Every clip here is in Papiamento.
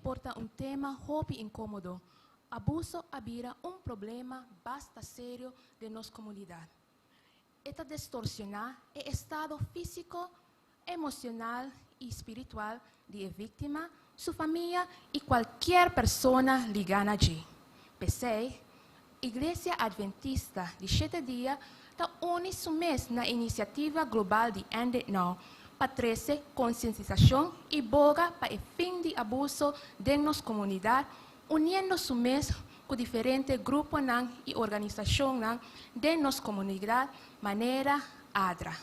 por ta un tema hopi inkomodo, abuso a bira un problema basta serio den nos komunidat. E ta distorsioná e estado físiko, emoshonal i spiritual di e víktima, su famia i kualkier persona ligá na dje. P'esei, Iglesia Adventista di Shete Dia ta uni su mes na inisiativa global di End It Now pa trese konsientisashon i boga pa e fin di abuso den nos komunidat, uniendo su mes ku diferente gruponan i organisashonnan den nos komunidat manera ADRA.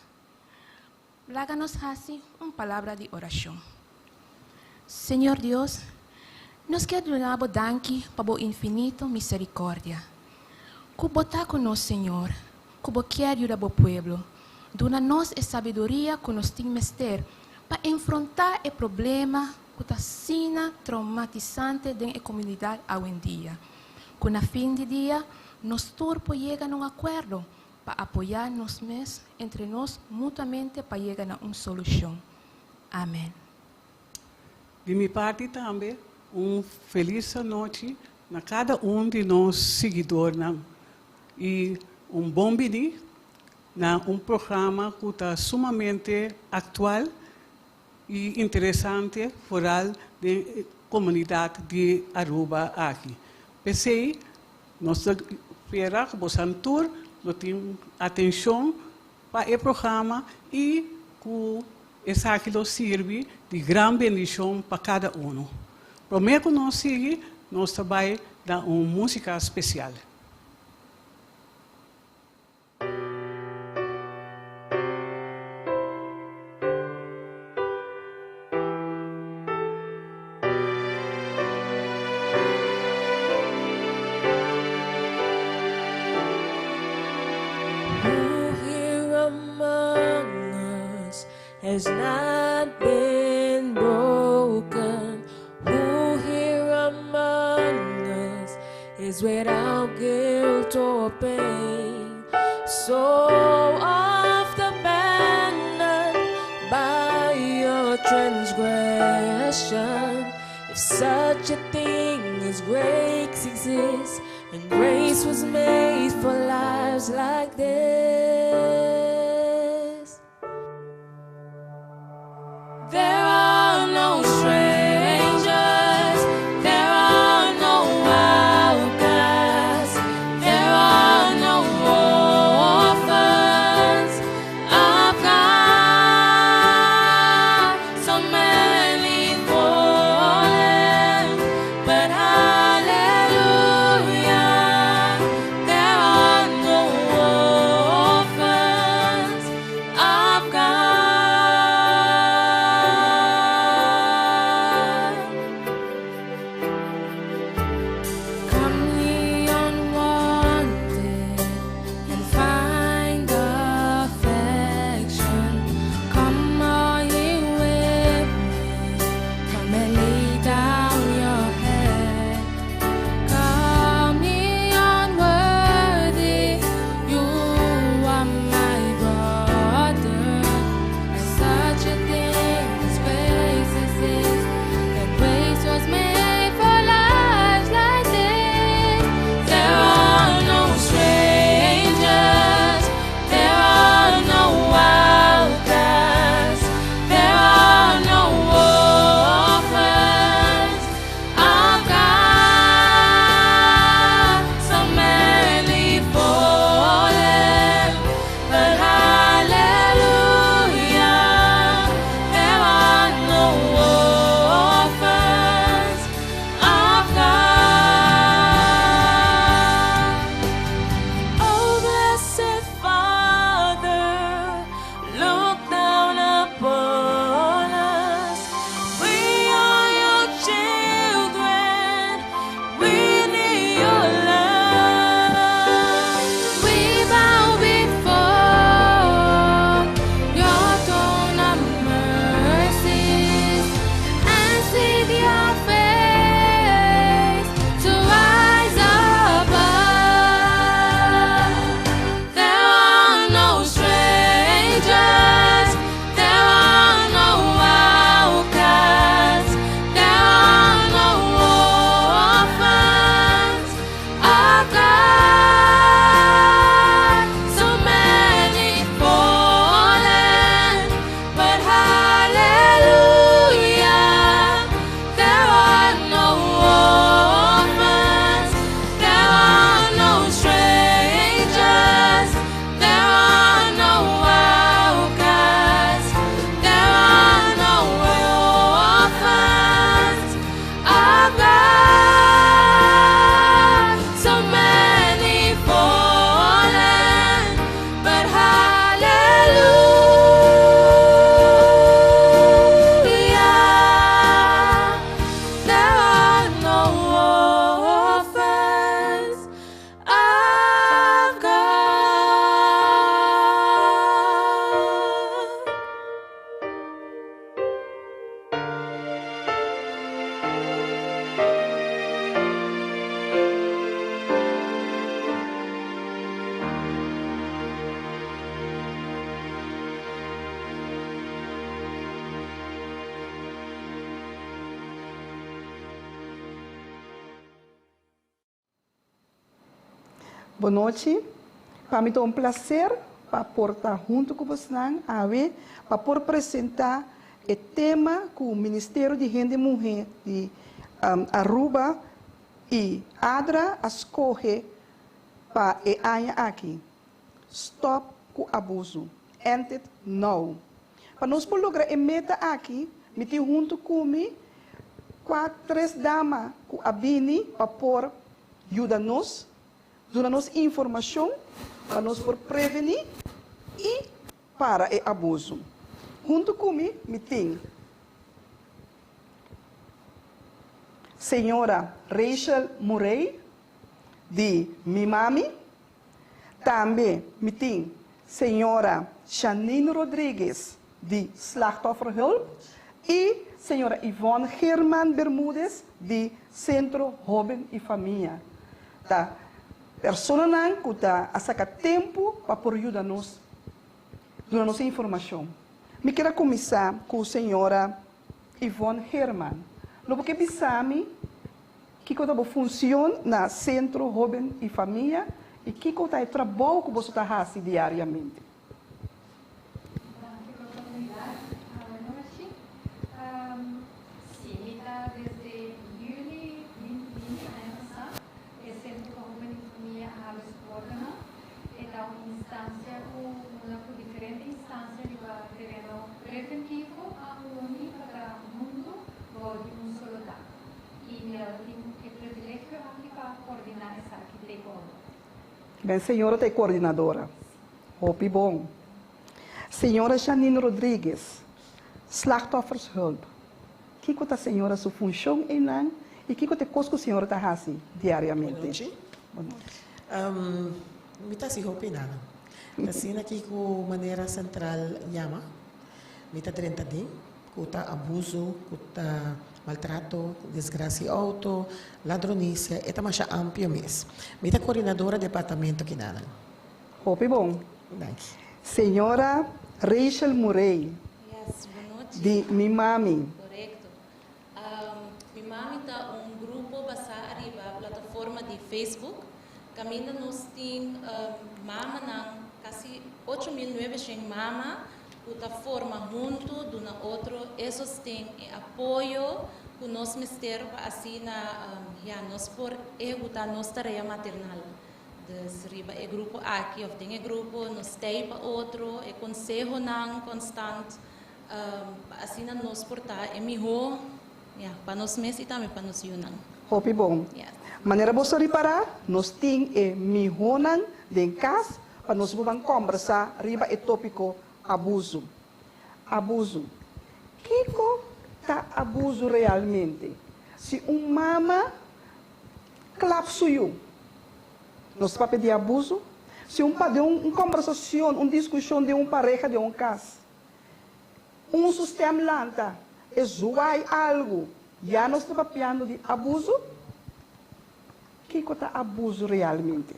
Laga nos hasi un palabra di orashon. Señor Dios, nos kier duna Bo danki pa Bo infinito misericordia. Cu Bo ta cu nos, Señor, cu Bo kier yuda Bo pueblo. Duna nos e sabiduria cu nos tin mester pa enfronta e problema cu ta asina traumatisante den e comunidad awendia. Cu na fin di dia nos tur por yega na un acuerdo pa apoyá nos mes entre nos mutuamente pa yega na un solushon. Amen. Di mi parti tambe un felis anochi na kada un di nos siguidornan i un bon bini na un programa ku ta sumamente aktual i interesante foral den e komunidat di Aruba aki. P'esei nos ta spera ku bosan tur lo tin atenshon pa e programa i ku esaki lo sirbi di gran bendishon pa kada unu. Promé ku nos sigui, nos ta bai na un músika spesial. Who here among us has not been broken? Who here among us is without guilt or pain? So oft abandoned by your transgression. If such a thing as grace exists, and grace was made for lives like this. There are no strangers, there are no outcasts, there are no orphans. I've got so many fallen, but hallelujah, there are no orphans. Bon nochi. Pa mi ta un plaser pa por ta huntu ku bosnan awe pa por presentá e tema ku Ministerio di Hende Muhé di Aruba i ADRA a skohe pa e aña aki, Stòp ku abusu, End it now. Pa nos por logra e meta aki, mi tin huntu ku mi kua tres dama ku a bini pa por yuda nos, duna nos informashon pa nos por prevení i para e abusu. Huntu ku mi, mi tin señora Rachel Murray di Mi Mami. Tambe mi tin señora Janine Rodriguez di Slachtofferhulp i señora Yvonne German Bermudez di Centro Hoben y Famia. Ta personanan ku ta a saka tempu pa por yuda nos duna nos e informashon. Mi kier a kuminsá ku señora Yvonne German. Lo bo ke bisa mi Kiko ta bo funcion na Centro Hoben y Famia y kiko ta e trabou ku boso ta hasi diariamente? Danki pa oportunidad. Anochi. Si, mi ta desde juli 2020, aña pasá, e Centro pa Hoben y Famia a habri su portanan. E ta un instancia ku unda ku diferente instancia riba tereno preventivo a uni pa traha hunto bou di un solo dak. I mi a tin e privilegio aki pa koordiná esaki te ku awor. Ben señora ta e koordinadora. Hopi bon. Señora Janine Rodriguez, Slachtoffershulp. Kiko ta señora su funshon einan i kiko ta e kos ku señora ta hasi diariamente? Bon nochi. Bon nochi. Mi ta hasi hopi nada. Asina ki ku manera sentral yama, mi ta drenta den. Ku ta abuso, ku ta maltrato, desgracia auto, ladronisia, e ta masha amplio mes. Mi ta coordinadora departamento kinanan. Hopi bon. Danki. Señora Rachel Murray Yes, bon nochi. di Mi Mami. Korekto. Mi Mami ta un grupo basá ariba plataforma di Facebook kaminda nos tin mamanan, kasi 8900 mama ku ta forma huntu duna otro e sosten, e apoyo ku nos mester pa asina ya nos por ehekutá nos tarea maternal. Dus riba e grupo aki òf den e grupo nos stei pa otro, e konsehonan konstant pa asina nos por ta e mihó ya pa nos mes i tambe pa nos yunan. Hopi bon. Manera bo sa ripará, nos tin e mihónan den kas pa nos por ban kòmbersá riba e tópiko abusu. Abusu. Kiko ta abusu realmente? Si un mama klap su yu, nos ta papia di abusu? Si un pa den un kòmbersashon, un diskushon den un pareha den un kas, un su stèm lanta, e zuai algu, ya nos ta papiando di abusu? Kiko ta abusu realmente?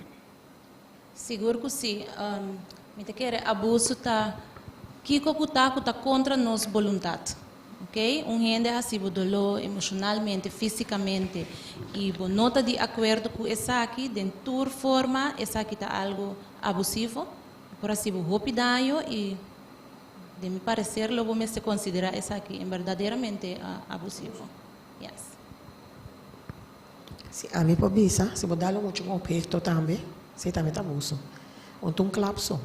Sigur ku si. Mi ta kere abusu ta kiko ku ta ku ta kontra nos boluntat. Ok? Un hende a hasi bo doló emoshonalmente, físikamente i bo no ta di akuerdo ku esaki, den tur forma esaki ta algu abusivo. E por hasi bo hopi daño i den mi pareser lo bo mester konsiderá esaki en berdaderamente abusivo. Yes. Si ami por bisa, si bo dal un mucha un obhecto tambe, esey tambe ta abuso. Un ta un klap so.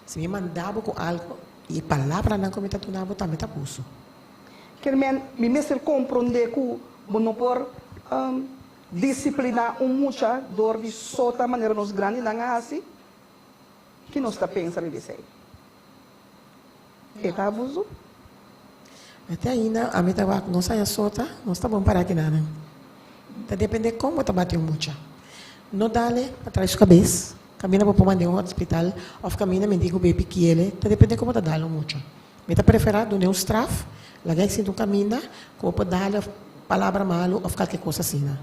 Si mi manda bo cu algo y e palabranan cu mi ta duna bo tambe ta abuso. Kier men, mi mester comprende cu bo no por disciplina un mucha door di sota manera nos grandinan a haci? Ki nos ta pensa riba esey? E ta abuso? Te ainda ami ta wak nos haña sota, nos ta bon para kinanan. Ta depende kon bo ta bati un mucha. No dale pa trai su kabes, kaminda bo por mand'é un hospital òf kaminda mi di ku bebi kiele, ta depende kon bo ta dal un mucha. Mi ta preferá dun'é un straf, laga e sinti un kaminda ku bo por dale òf palabra malu òf kalke kos asina.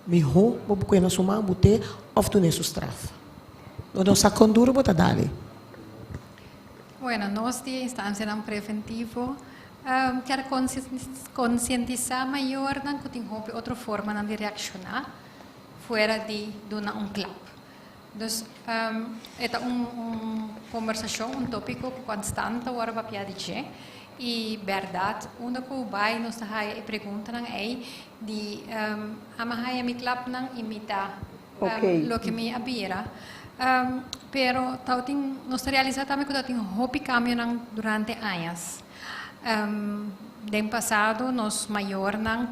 Mihó bo buku'é na su man, but'é òf dun'é su straf. No no sa kon duru bo ta dale. Bueno, nos di e instancianan preventivo kier concientisa mayornan cu tin hopi otro formanan di reacciona fuera di duna un klap. Dus e ta un kombersashon, un tópiko ku konstant ta wòrdu papiá di dje. I bèrdat, unda ku bai nos ta haya e preguntanan ei di ama haya mi klapnan i mi ta loke mi a bira. Pero tabatin, nos ta realisá tambe ku tabatin hopi kambionan durante añas. Den pasado nos mayornan,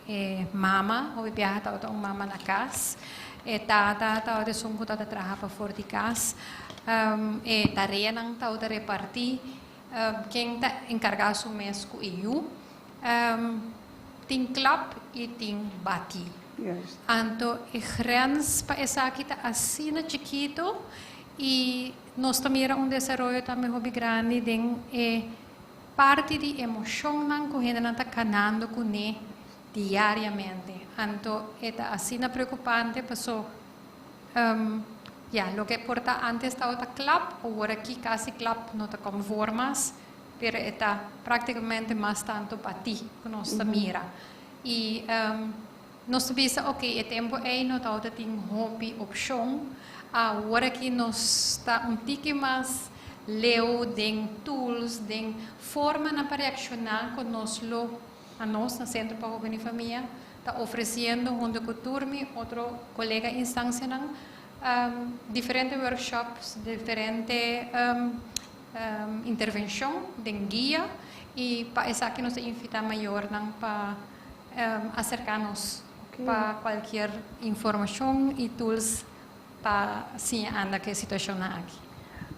e mama, hopi biaha tabata un mama na kas, e tata tabata esun ku tabata traha pafor di kas, e tareanan tabata repartí, ken ta enkargá su mes ku e yu, tin klap i tin bati. Anto e grens pa esaki ta asina chikitu i nos ta mira un desaroyo tambe hopi grandi den e parti di emoshonnan ku hendenan ta kanando kuné diariamente. Anto e ta asina preokupante paso ya, loke por ta antes tabata klap, awor aki kasi klap no ta konfor mas, pero e ta praktikamente mas tantu batí ku nos ta mira. I nos ta bisa, ok, e tempu ei no tabata tin hopi opshon, awor aki nos ta un tiki mas leu den tools, den formanan pa reakshoná ku nos lo, anos na Sentro pa Hoben i Famia ta ofresiendo huntu ku tur mi otro kolega instansianan diferente workshops, diferente intervenshon den guia i pa esaki nos ta invitá mayornan pa aserká nos pa kualkier informashon i tools pa siña anda ku e situashonnan aki.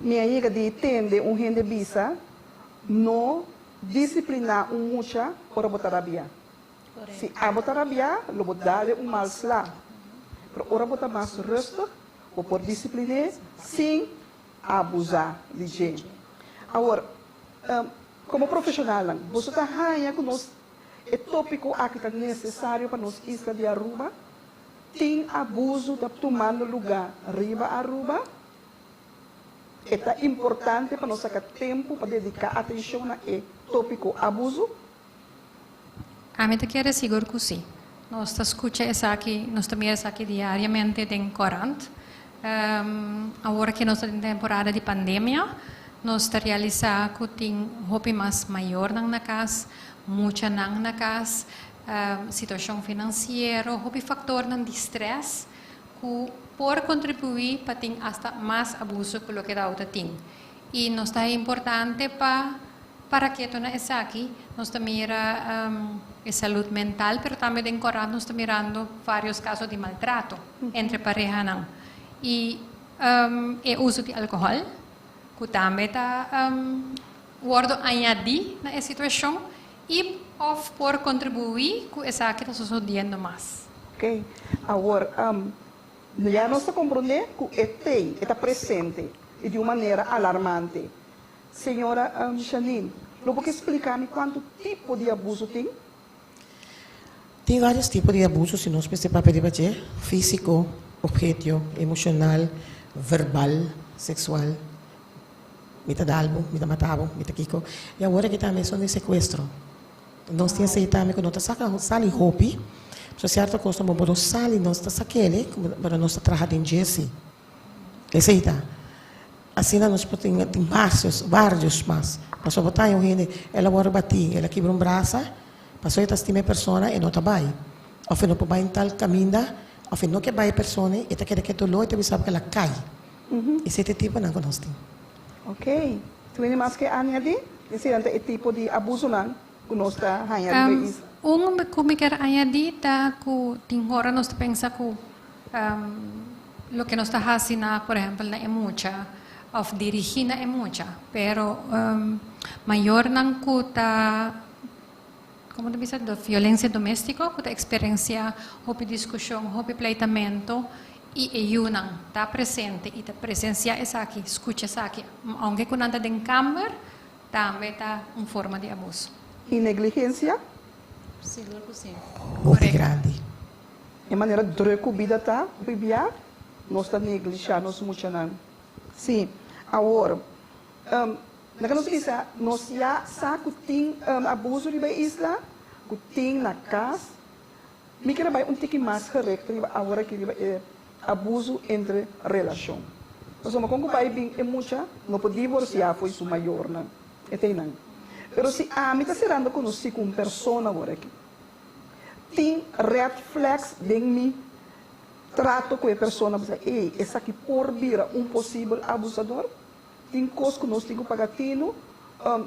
Mi a yega di tende un hende bisa, No disipliná un mucha ora bo ta rabiá. Si abo ta rabiá, lo bo dale un mal sla. Pero ora bo ta mas rustig, bo por disiplin'é sin abusá di dje. Awor, komo profeshonalnan, boso ta haña ku nos e tópiko aki ta nesesario pa nos isla di Aruba? Tin abusu ta tumando lugá riba Aruba? E ta importante pa nos saka tempu pa dediká atenshon na e tópiko abusu? Ami ta kere sigur ku si. Nos ta skucha esaki, nos ta mira esaki diariamente den korant. Awor ku nos ta den temporada di pandemia, nos ta realisá ku tin hopi mas mayornan na kas, muchanan na kas, situashon finansiero, hopi faktornan di strès ku por kontribuí pa tin asta mas abuso ku loke ta tin. I nos ta importante pa para keto na esaki, nos ta mira e salud mental, pero tambe den korant nos ta mirando varios kaso di maltrato entre parehanan. I e uso di alkohòl, ku tambe ta wòrdu añadí na e situashon i òf por kontribuí ku esaki ta sosodiendo mas. Oké, awor ya nos ta komprondé ku e tei, e ta presente i di un manera alarmante. Señora Janine, lo bo ke splika mi kuantu tipo di abuso tin? Tin varios tipo di abuso si nos mester papia riba dje, físiko, ophetio, emoshonal, verbal, seksual. Mi ta dal bo, mi ta mata bo, mi ta kiko. I awor aki tambe esun di sekuestro. Nos tin esei tambe ku no ta saka sali hopi, pasobra sierto kos no bo por sali, nos ta sak'el, pero nos ta traha den dje si. Esei ta. Asina nos por tin tin varios, varios mas. Pasobra bo ta haña un hende, el a wòrdu batí, el a kibra un brasa, pasobra e ta stima e persona, e no ta bai. Òf e no por bai en tal kaminda, òf e no ke bai e persona, e ta keda ku e doló, e ta bisa bo ku el a kai. Esei ta e tiponan ku nos tin. Oké. Tin hende mas ke añadí? Eseinan ta e tipo di abusonan ku nos ta haña riba e isla. Un ku mi kier añadí ta ku tin ora nos ta pensa ku Loke nos ta hasi na, por ehempel, na e mucha of dirigí na e mucha, pero mayornan ku ta, komo ta bisa, violensia doméstiko, ku ta eksperensiá hopi diskushon, hopi pleitamento i e yunan ta presente i ta presensiá esaki, skucha esaki, ounke ku nan ta den kamber, tambe ta un forma di abuso. I negligensia? Sigur ku si. Hopi grandi. E manera druk ku bida ta bibia, nos ta neglishá nos muchanan. Sí, awor, laga nos bisa, nos ya sa ku tin abuso riba e isla, ku tin na kas. Mi kere bai un tiki mas gericht riba awor aki riba e. Abuso entre relashon. Pasobra kon ku bai bin e mucha no por divorsiá fo'i su mayornan, e ta einan. Pero si ami ta serando konosí ku un persona awor aki, tin red flags den mi trato ku e persona, bisa, ey, esaki por bira un posibel abusador? Tin kos ku nos tin ku paga tinu.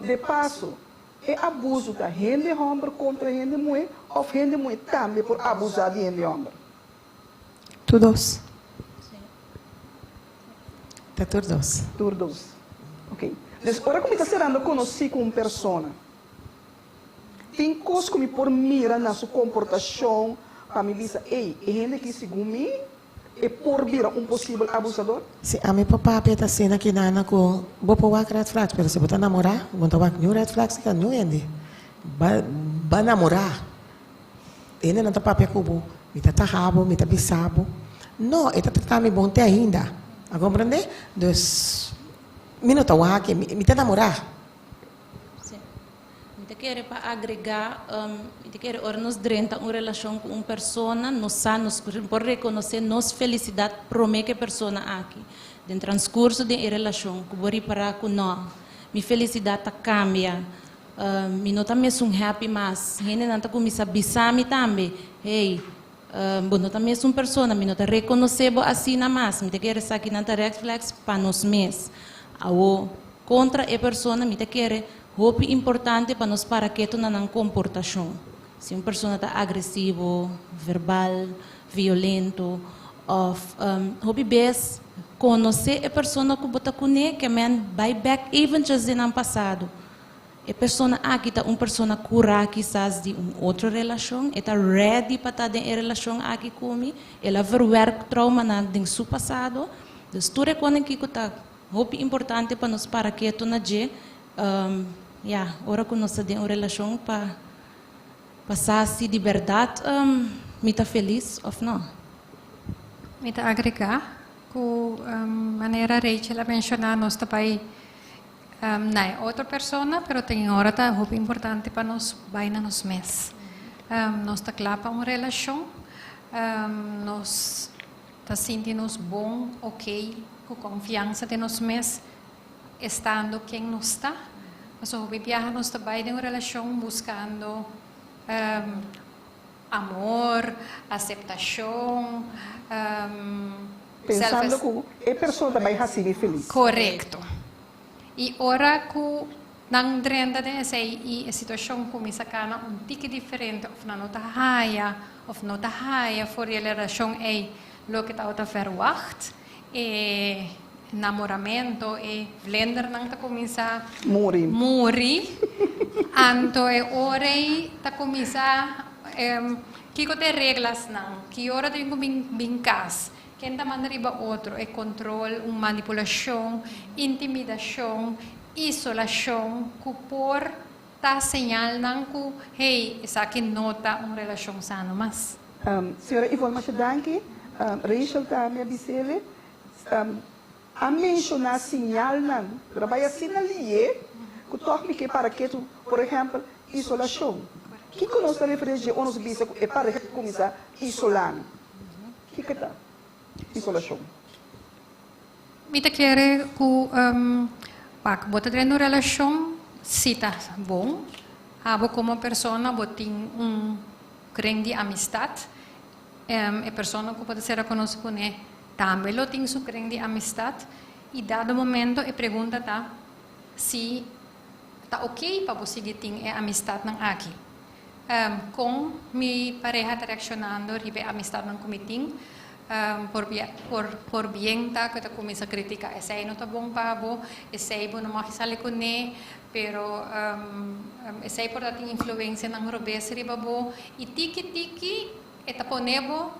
De paso, e abuso ta hende hòmber kontra hende muhé òf hende muhé tambe por abusá di hende hòmber? Tur dos. Ta tur dos. Tur dos. Ok. Dus ora ku mi ta serando konosí ku un persona, tin kos ku mi por mira na su komportashon pa mi bisa, ey, e hende aki segun mi e por bira un posibel abusador? Si ami por papia ta asina ki nana ku bo por wak red flags, pero si bo ta namorá, bo no ta wak niun red flags di niun hende. Ba ba namorá. Hende nan ta papia ku bo, mi ta taha bo, mi ta bisa bo. No, e ta trata mi bon te ainda. A komprendé? Dus, mi no ta wak e, mi ta namorá. Sí. Mi ta kere pa agregá, mi ta kere ora nos drenta un relashon ku un persona, nos sa, nos por rekonosé nos felisidat promé ku e persona aki. Den transkurso den e relashon, ku bo ripará ku no, mi felisidat ta kambia. Mi no ta mesun happy mas. Hendenan ta kuminsá bisa mi tambe, Hey, bo no ta mesun persona, mi no ta rekonosé bo asina mas. Mi ta kere esaki nan ta red flags pa nos mes. Awo, kontra e persona mi ta kere hopi importante pa nos para ketu na nan komportashon. Si un persona ta agresivo, verbal, violento òf hopi bes konosé e persona ku bo ta kuné ke men bai bèk eventjes den nan pasado. E persona aki ta un persona kurá kisas di un otro relashon, e ta ready pa ta den e relashon aki ku mi, el a verwerk traumanan den su pasado. Dus tur e konen kiko ta hopi importante pa nos para ketu na dje, ya, ora ku nos ta den un relashon pa pa sa si di bèrdat mi ta felis òf no. Mi ta agregá ku manera Rachel a menshoná nos ta bai Na e otro persona, pero tin ora ta hopi importante pa nos bai na nos mes. Nos ta kla pa un relashon, nos ta sinti nos bon, ok, ku konfiansa den nos mes, estando ken nos ta. Pasobra hopi biaha nos ta bai den un relashon buskando amor, aseptashon, Pensando ku e persona ta bai hasi mi felis. Korekto. I ora ku nan drenta den esei i e situashon kuminsá kana un tiki diferente òf nan no ta haya òf no ta haya for di e relashon ei loke tabata verwagt, e namoramento, e vlindernan ta kuminsá Muri. muri. Anto e ora ei ta kuminsá kiko ta e reglasnan, ki ora tin ku bin bin kas, Ken ta manda riba otro? E kontrol, un manipulashon, intimidashon, isolashon ku por ta señalnan ku, hey, esaki no ta un relashon sano mas. Señora Ivonne masha danki. Rachel tambe a bis'ele. A menshoná siñalnan, pero a bai asina lié ku tòg mi ke para ketu, por ehèmpel, isolashon. Kiko nos ta referí dje ora nos bisa ku e pareha ta kuminsá isolá mi? Kiko ta isolashon? Mi ta kere ku wak bo ta drenta un relashon si ta bon, abo komo persona bo tin un kren di amistat, e persona ku bo ta sera konosí kuné tambe lo tin su kren di amistat i dado momento e pregunta ta si ta oke pa bo sigui tin e amistatnan aki. Kon mi pareha ta reakshonando riba e amistatnan ku mi tin? Por por por bien ta ku e ta kuminsá kritiká esei no ta bon pa bo, esei bo no mag sali kuné, pero esei por ta tin influensianan robes riba bo i tiki tiki e ta pone bo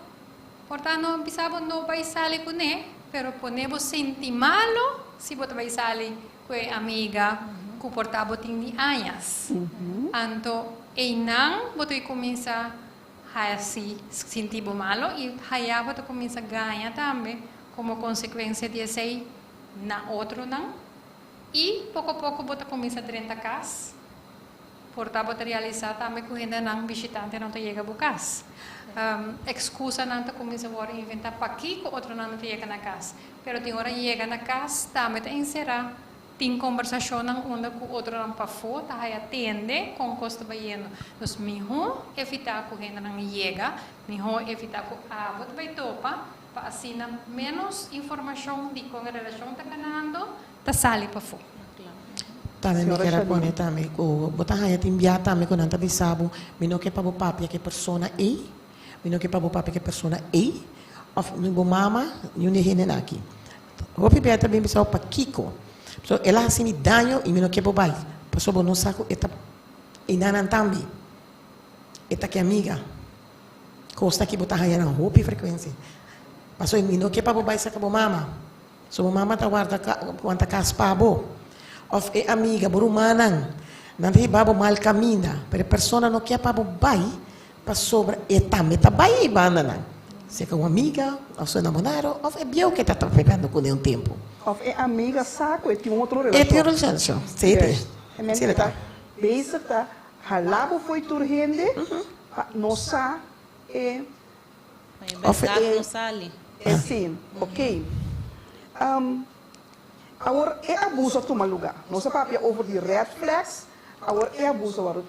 por ta no bisa bo no bai sali kuné, pero pone bo sinti malo si bo ta bai sali ku e amiga ku por ta bo tin di añas. Anto einan bo ta kuminsá hasi sinti bo malo i haya bo ta kuminsá gaña tambe komo konsekuensia di esei na otronan i poko poko bo ta kuminsá drenta kas. Por ta bo ta realisa tambe cu hendenan bishitante no ta yega bo cas. Excusanan ta cuminsa worde inventa pakico otronan no ta yega na cas. Pero tin ora yega na cas tambe ta encera tin combersacionnan unda cu otronan pafo ta haya tende con cos ta bayendo. Dus miho evita cu hendenan yega, miho evita cu abo ta bay topa pa asina menos informacion di con e relacion ta ganando ta sali pafó. Tambe mi kier a pone tambe ku bo ta haña tin bia tambe ku nan ta bisa bo, mi no ke pa bo papia ku e persona ei, mi no ke pa bo papia ku e persona ei, òf ni bo mama, ni un di e hendenan aki. Hopi bia ta bin bisa bo pakiko, pasobra el a hasi mi daño i mi no ke bo bai, pasobra bo no sa ku e ta einanan tambe, e ta ki amiga. Kos aki bo ta haña nan hopi frekuensia. Pasobra mi no ke pa bo bai saka bo mama. So bo mama ta warda wanta kas pa bo? Of e amiga, bo rumannan, nan ta hiba bo mal kaminda, pero e persona no ke pa bo bai pasobra e tambe ta bai ei bandanan, sea ku un amiga of su enamorado of e bieu ke ta papiando kuné un tempu. Of e amiga sa ku e tin un otro relashon. E tin un relashon, si te. E mente ta bezig ta hala bo fo'i tur hende pa no sa e. Pa e bèrdat no sali. E si, ok. Awor e abuso a tuma lugá. Nos a papia over di red flags, awor e abuso a wòrdu.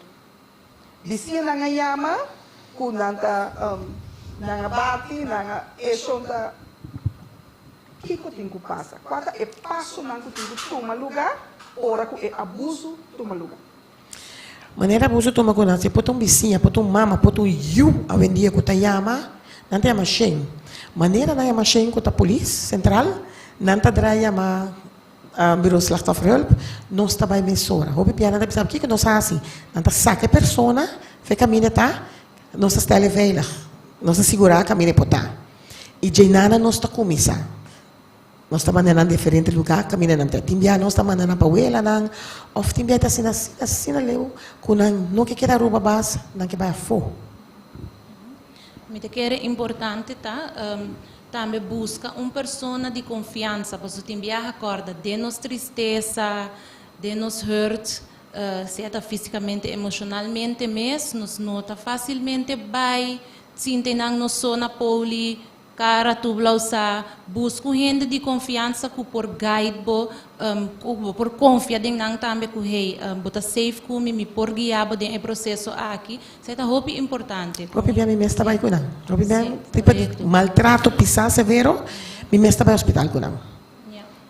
Bisiñanan a yama ku nan ta nan a bati, nan a eshon ta. Kiko tin ku pasa? Kua ta e pasonan ku tin ku tuma lugá ora ku e abuso tuma lugá? Manera abuso tuma ku nan, si por ta un bisiña, por ta un mama, por ta un yu awendia ku ta yama, nan ta yama shen. Manera nan yama shen ku ta polis sentral, nan ta drai yama Bureau Slachtofferhulp, nos ta bai mesora. Hopi bia nan ta bisa, kiko nos hasi? Nan ta saka e persona fe kaminda e ta, nos ta stel e veilig, nos ta sigurá kaminda e por ta. I djeinana nos ta kuminsá. Nos ta manda nan diferente lugá kaminda nan ta. Tin bia nos ta manda nan pa welanan òf tin bia ta asina asina asina leu ku nan no ke keda Aruba bas, nan ke bai afó. Mi ta kere importante ta tambe buska un persona di konfiansa pasobra tin biaha kòrda den nos tristesa, den nos hurt, sea ta físikamente, emoshonalmente mes, nos no ta fásilmente bai sinti nan nos so na poli. Cara tu blausa, busca un hende di confiansa cu por guide bo, cu bo por confia den nan tambe cu hey, bo ta safe cu mi, mi por guia bo den e proceso aki. Esei ta hopi importante. Hopi bia mi mes ta bai cu nan. Hopi bia tipo di maltrato pisa severo, mi mes ta bai hospital cu nan.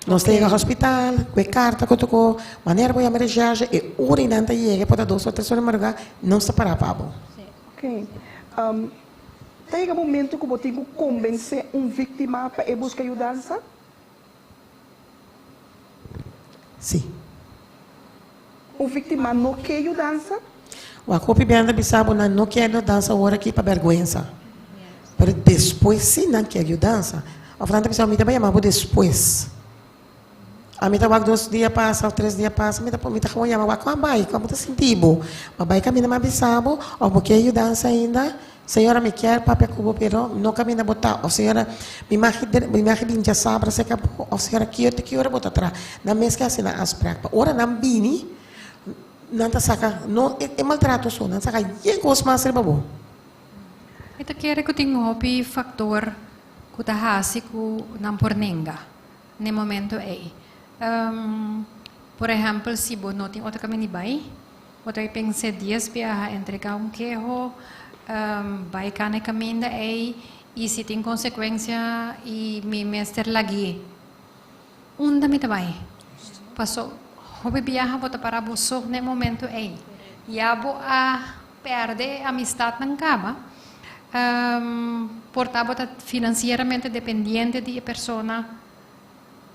Nos ta yega hospital cu e carta cu tocó, manera bo yama recherche, e ora y nan ta yega, por ta dos o tres ora di madruga, nos ta para pa bo. Ok. Ta yega momento ku bo tin ku kombensé un víktima pa e buska yudansa? Sí. Un víktima no ke yudansa? Wak hopi bia nan ta bisa bo nan no kier yudansa awor aki pa bèrgwensa. Pero despues sí nan kier yudansa. Òf nan ta bisa bo mi ta bai yama bo despues. Ami ta wak dos dia pasa of tres dia pasa, mi ta mi ta gewoon yama wak kon a bai, kon bo ta sinti bo? Bo a bai kaminda mi a bisa bo of bo kier yudansa ainda? Señora mi kier papia ku bo pero no kaminda bo ta of señora mi magi mi magi bin djasabra serka bo of señora ki te ki ora bo ta traha? Nan mes ke hasi nan afsprak pa ora nan bini nan ta saka no e maltrato so nan saka yen kos mas riba bo. Mi ta kere ku tin hopi faktor ku ta hasi ku nan por nenga. N'e momento ei. Por ehèmpel, si bo no tin otro kaminda di bai, bo ta pens'é dies biaha entregá un keho, bai kana e kaminda ei i si tin konsekuensia i mi mester lag'é, unda mi ta bai? Paso hopi biaha bo ta para bo so n'e momento ei. Ya bo a pèrdè e amistatnan kaba. Por ta bo ta financieramente dependiente di e persona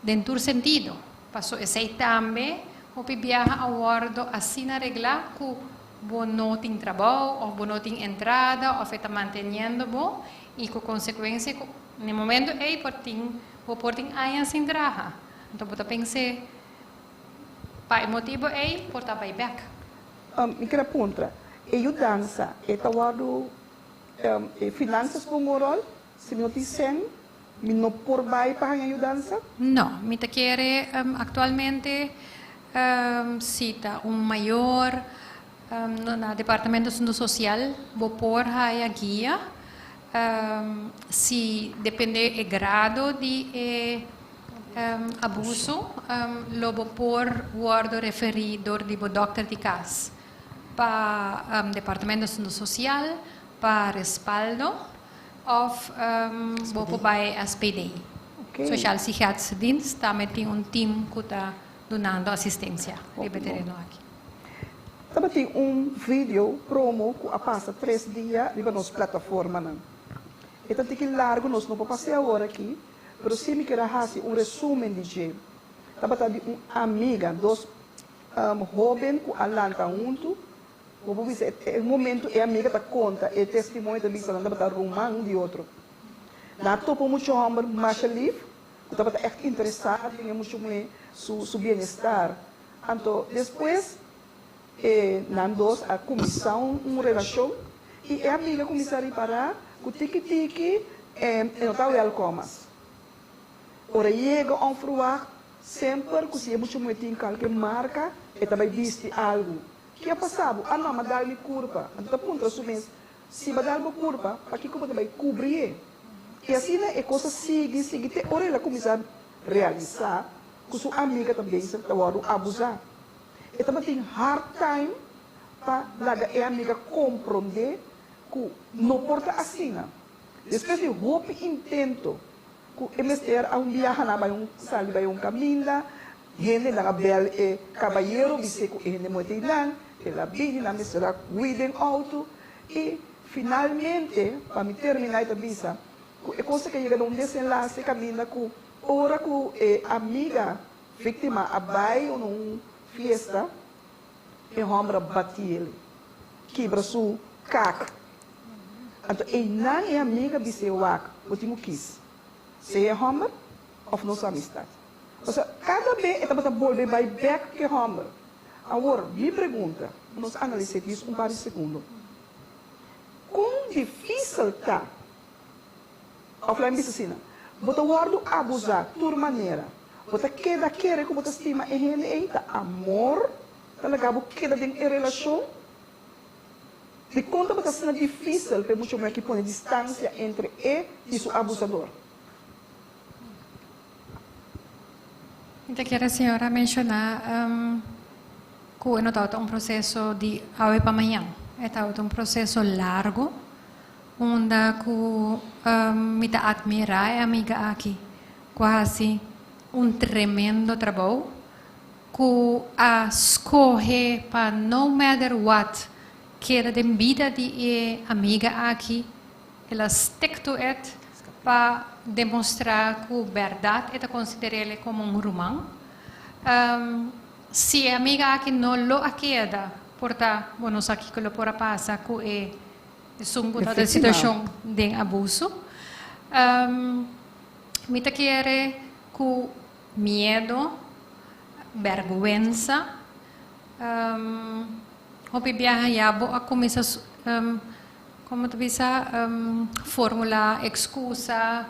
den tur sentido. Paso esey tambe hopi biaha a wordo asina regla cu bo no tin trabou of bo no tin entrada of e ta manteniendo bo y cu consecuencia cu na e momento ey por tin bo por tin aña sin traha. Anto bo ta pense pa e motibo ey por ta bay bek. Mi kere puntra, e yudansa e ta wòrdu e finansas por un ròl? Si mi no tin sèn, mi no por bai pa haña yudansa? No, mi ta kere aktualmente si ta un mayor, Na Departamento Asunto Social bo por haya guia. Si depende e grado di e abuso, lo bo por wordo referi door di bo dokter di cas pa Departamento Asunto Social pa respaldo of bo por bay SPD. Sociaal Psychiatrische Dienst tambe tin un team cu ta dunando asistencia riba e tereno aki. Tabatin un video promo ku a pasa tres dia riba nos plataformanan. E ta tiki largu, nos no por pas'é awor aki, pero sí mi kier a hasi un resumen di dje. Tabata di un amiga, dos hóben ku a lanta huntu. Bo por bisa e momentu e amiga ta konta e testimonio ta bisa nan tabata ruman un di otro. Nan a topa un mucha hòmber masha lif ku tabata ègt interesá den e mucha muhé su bienestar. Anto despues e nan dos a kuminsá un relashon i e amiga kuminsá ripará ku tiki tiki e no ta wèlkòm mas. Ora e yega ònferwagt semper ku si e mucha muhé tin kalke marka e ta bai bisti algu. Ke a pasa bo? A no, m'a dal mi kurpa. Anto ta puntra su mes, Si bo a dal bo kurpa, pakiko bo ta bai kubrié? I asina e kos a sigui sigui te ora el a kuminsá realisá ku su amiga ta bezig ta wòrdu abusá. E tabatin hard time pa laga e amiga komprondé ku no por ta asina. Despues di hopi intento ku e mester a un biaha nan bai un sali bai un kaminda, hendenan a bèl e kabayero bis'é ku e hende muhé ta einan, el a bini, nan mester a hui den outo i finalmente, pa mi terminá e ta bisa ku e kos a yega na un desenlase kaminda ku Ora ku e amiga víktima a bai na un fiesta, e hòmber a bati el, kibra su kak. Anto einan e amiga bis'é, Wak, bo tin ku kis, sea e hòmber òf nos amistat. Pasobra kada be e tabata bolbe bai bèk ku e hòmber. Awor, mi pregunta, nos analis'é dis un par di segundo, kon difísil ta Òf laga mi bisa asina, bo ta wòrdu abusá tur manera. Bo ta keda kere ku bo ta stima e hende ei? Ta amor ta laga bo keda den e relashon? Dikon tabata asina difísil pa e mucha muhé aki pone distansia entre e i su abusador? Mi ta kere señora menshoná ku e no tabata un proseso di awe pa mañan. E tabata un proseso largu. Unda ku mi ta atmirá e amiga aki ku a hasi un tremendo trabou, ku a skohe pa no matter what keda den bida di e amiga aki, el a stick to it pa demostrá ku bèrdat e ta konsider'é komo un ruman. Si e amiga aki no lo a keda, por ta bo no sa kiko lo por a pasa ku e Esun ku ta den situashon den abuso. Mi ta kere ku miedo, bèrgwensa, hopi biaha ya bo a kuminsá komo ta bisa formulá ekskusa,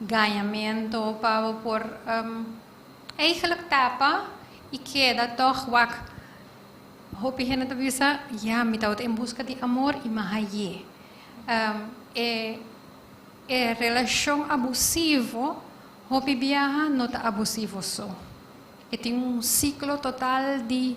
gañamentu pa bo por eigentlik tapa i keda tòg wak. Hopi hende ta bisa, Ya, mi tabata en buska di amor i mi a haye. E e relashon abusivo hopi biaha no ta abusivo so. E tin un siklo total di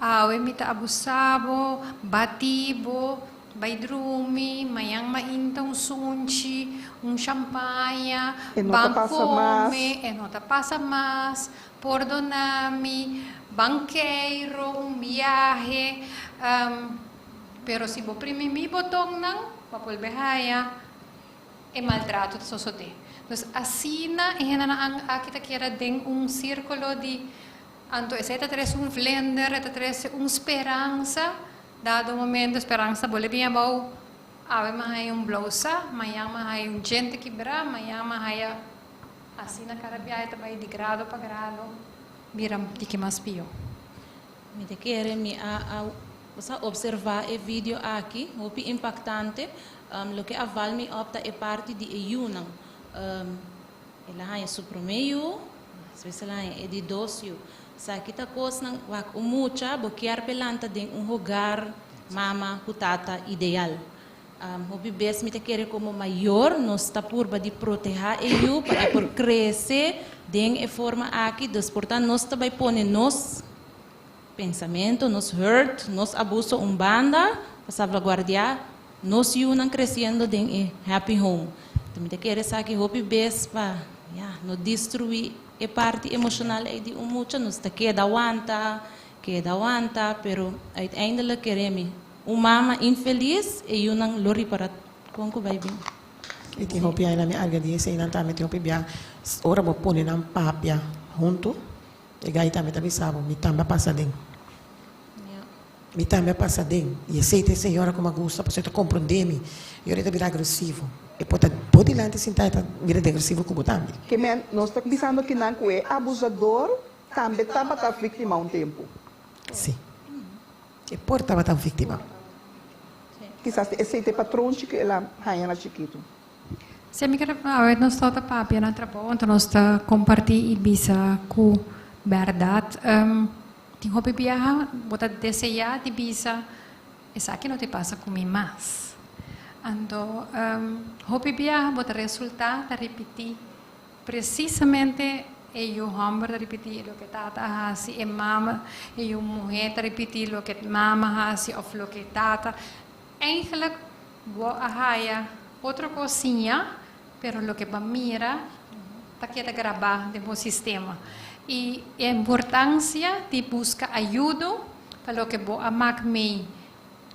awe mi ta abusa bo, bati bo, bai drumi, mañan mainta un sunchi, un shampaña, E no ta ban pasa mas. kome, e no ta pasa mas. Pordona mi, bankeiro, un biahe, pero si bo primi mi botonnan, bo a bolbe haya e maltrato ta sosode. Dus asina e hendenan aki ta keda den un sirkulo di, anto esei ta trese un vlinder, e ta trese un speransa, dado momento e speransa bolbe bin abou, awe mi a haya un blousa, mañan mi a haya un djente kibrá, mañan mi a haya. Asina kada biahe ta bai di grado pa grado bira tiki mas pió. Mi ta kere mi a a sa observa e video aki, hopi impactante. Loke a val mi op ta e parti di e yunan. El a haña su prome yu, despues el a haña e di dos yu. Esaki ta kosnan, wak un mucha bo kier p'e lanta den un hogar mama ku tata ideal. Hopi bes mi ta kere komo mayor nos ta purba di protehá e yu pa e por krese den e forma aki, dus por ta nos ta bai pone nos pensamentu, nos hurt, nos abuso un banda pa salvaguardiá nos yunan kresiendo den e happy home. Mi ta kere esaki hopi bes pa ya no destruí e parti emoshonal ei di un mucha, nos ta keda wanta, keda wanta, pero uiteindelijk kere mi Un mama infelis, e yunan lo ripara kon ku bai bin. I tin hopi aña mi arga di eseinan tambe tin hopi bia ora bo pone nan papia huntu e gai tambe ta bisa bo mi tambe a pasa den mi tambe a pasa den i esei ta e señora ku mi a gusta pasobra e ta komprende mi i ora e ta bira agresivo e por ta bo dilanti sinta e ta bira degresivo ku bo tambe. Ke men nos ta bisando kinan ku e abusador tambe tabata víktima un tempu. Si. E por tabata un víktima. Kisas ta esei ta e patronchi ku el a haña na chikitu. Si mi kere awe nos tabata papia na trabou anto nos ta kompartí i bisa ku bèrdat tin hopi biaha bo ta deseá di bisa esaki no te pasa ku mi mas. Anto hopi biaha bo ta resultá ta ripití Presisamente e yu hòmber ta ripití loke tata a hasi, e mama, e yu muhé ta ripití loke mama hasi òf loke tata. Eigenlijk bo a haya otro kos siña, pero loke bo a mira ta keda grabá den bo sistema. I e importansia di buska ayudo pa loke bo a mak mei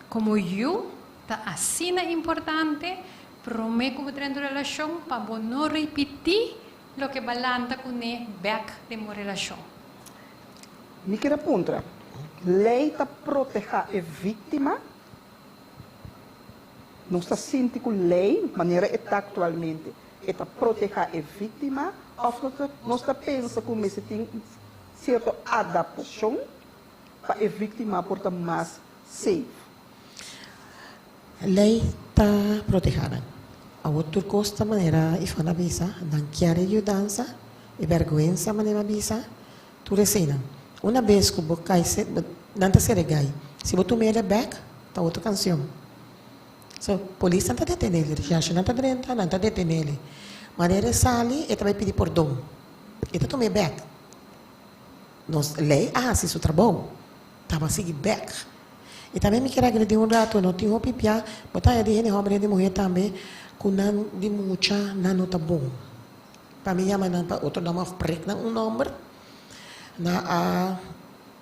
komo yu ta asina importante. Promé ku bo drenta un relashon pa bo no ripití loke bo a lanta kuné bèk den bo relashon. Mi kier a puntra, lei ta protehá e víktima? Nos ta sinti ku lei, manera e ta aktualmente, e ta protehá e víktima òf nos ta pensa ku mester tin sierto adaptashon pa e víktima por ta mas safe? Lei ta protehá nan. Awor tur kos ta manera Ivana a bisa, nan kier e yudansa, e bèrgwensa manera a bisa, tur eseinan. Una bes ku bo kai se, nan ta sere gai. Si bo tuma el bèk, ta otro kansion. So, polisnan ta detené el, reshèrshenan ta drenta, nan ta detené el. Manera e sali, e ta bai pidi pordon. E ta tuma e bèk. Nos lei a hasi su trabou. Taba sigui bèk. I tambe mi kier agredi un rato, no tin hopi bia, bo ta haña di hende hòmber hende muhé tambe ku nan di mucha nan no ta bon. Pa mi yama nan pa otro nòmber òf prek nan un nòmber na a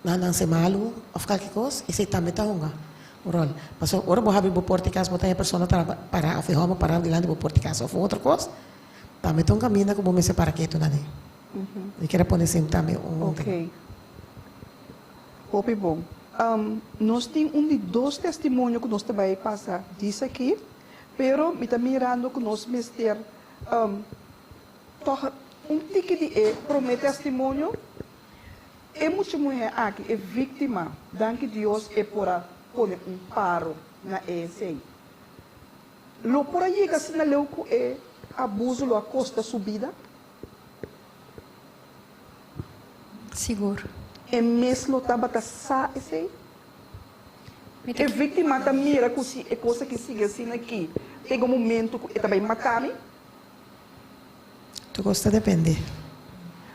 na nan se malu òf kalke kos, esei tambe ta hunga un ròl. Pasobra ora bo habri bo porta di kas bo ta haña persona ta pará òf e hòmber pará dilanti bo porta di kas òf un otro kos, tambe ta un kaminda ku bo mester para ketu nan ei. Mi kier a pone esei tambe un. Hopi bon. Nos tin un di dos testimonio ku nos ta bai pasa dis aki, pero mi ta mirando ku nos mester tòg un tiki di e promé testimonio. E mucha muhé aki, e víktima, danki Dios e por a pone un paro na e esei. Lo por a yega asina leu ku e abuso lo a kosta su bida? Sigur. E mes lo tabata sa esei? E víktima ta mira ku si e kos aki sigui asina aki, tega un momentu ku e ta bai mata mi? Tur kos ta depende.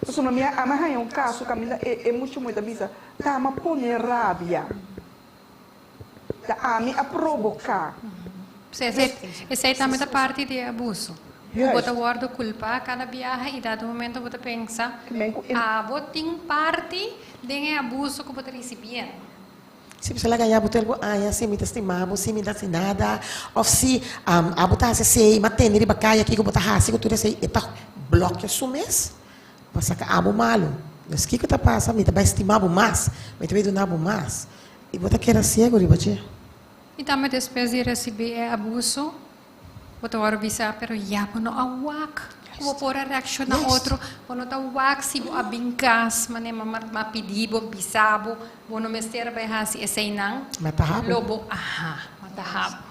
Pasobra mi a ama haña un kaso kaminda e mucha muhé ta bisa, Ta ama pone rabia. Ta ami a proboká. Esei tambe ta parti di e abuso. Ku bo ta wòrdu kulpá kada biaha i dado momento bo ta pensa, abo tin parti den e abuso ku bo ta risibiendo. Si bo sa laga ya bo tur bo aña si mi ta stima bo, si mi ta hasi nada, òf si abo ta hasi esei, mi a tende riba kaya kiko bo ta hasi ku tur esei, e ta blòkia su mes pa saka abo malu. Pues kiko ta pasa? Mi ta bai stima bo mas, mi ta bai duna bo mas. I bo ta keda siego riba dje. I tambe despues di risibí e abuso, bo ta wòrdu bisá, pero ya bo no a wak ku bo por a reakshoná otro, bo no ta wak si bo a bin kas manera mama a pidi bo, bisa bo, bo no mester a bai hasi eseinan, lo bo, aha, mata habo.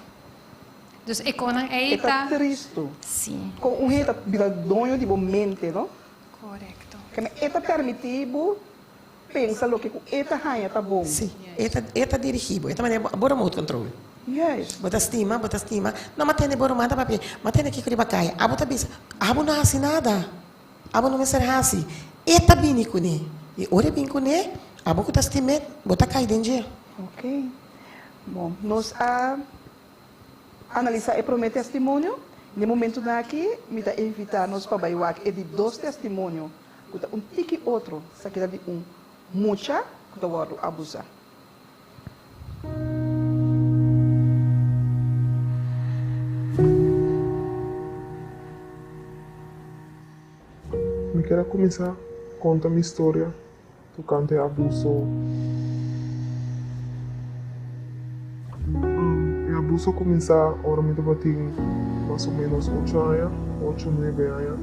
Dus e konan ei E ta ta. tristu. Sí. Kon un hende ta bira doño di bo mente, no? Korekto. E ta permití bo. pensa loke ku e ta haña ta bon. Sí, e ta, e ta dirigí bo. E ta manera bo, bo remote control. Juist. Bo ta stima, bo ta stima. No, m'a tende bo ruman ta papia, m'a tende kiko riba kaya. Abo ta bisa, abo no hasi nada. Abo no mester hasi. E ta bini kuné. I ora e bin kuné, abo ku ta stim'é, bo ta kai den dje. Ok. Bon, nos a analisá e promé testimonio. Den e momentunan aki, mi ta invitá nos pa bai wak e di dos testimonio, ku ta un tiki otro, esaki ta di un mucha ku ta wòrdu abusá. Mi kier a kuminsá konta mi storia tokante abuso. E abuso a kuminsá ora mi tabatin mas o ménos ocho aña, ocho, nuebe aña.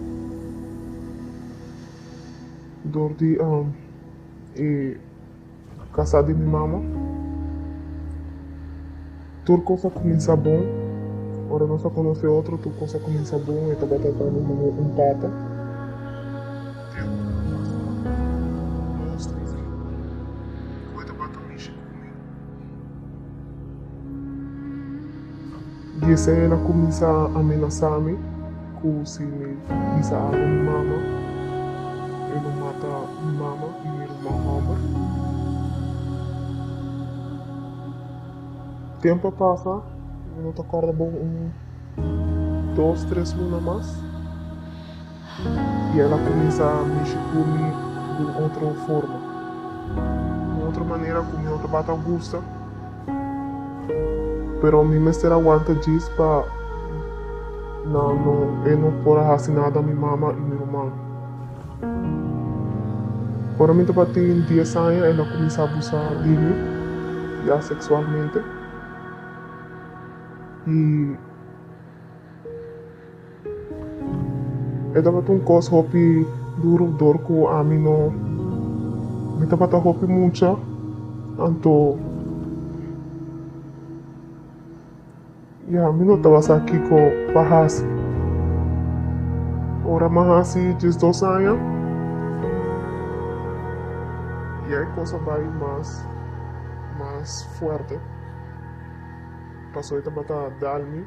Dor di e kasá di mi mama. Tur kos a kuminsá bon. Ora nos a konosé otro, tur kos a kuminsá bon. E tabata ta mi manera un tata. Te ora a pasa dos, tres luna ku e tabata mishi ku mi. Di esei el a kuminsá amenasá mi ku si mi bisa algu mi mama, e lo mata mi mama i mi ruman hòmber. Tempu a pasa, mi no ta kòrda bon un dos, tres luna mas, i el a kuminsá mishi ku mi di un otro forma, un otro manera ku mi no tabata gusta. Pero mi mester a wanta djis pa nan no e no por a hasi nada mi mama i mi ruman. Ora mi tabatin dies aña el a kuminsá abusá di mi ya seksualmente i e tabata un kos hopi duru dor ku ami no mi tabata hopi mucha anto Ya, mi no taba sa kiko pa hasi. Ora m'a hasi 12 aña, ya e kos a bai mas, mas fuerte. Pasobra e tabata dal mi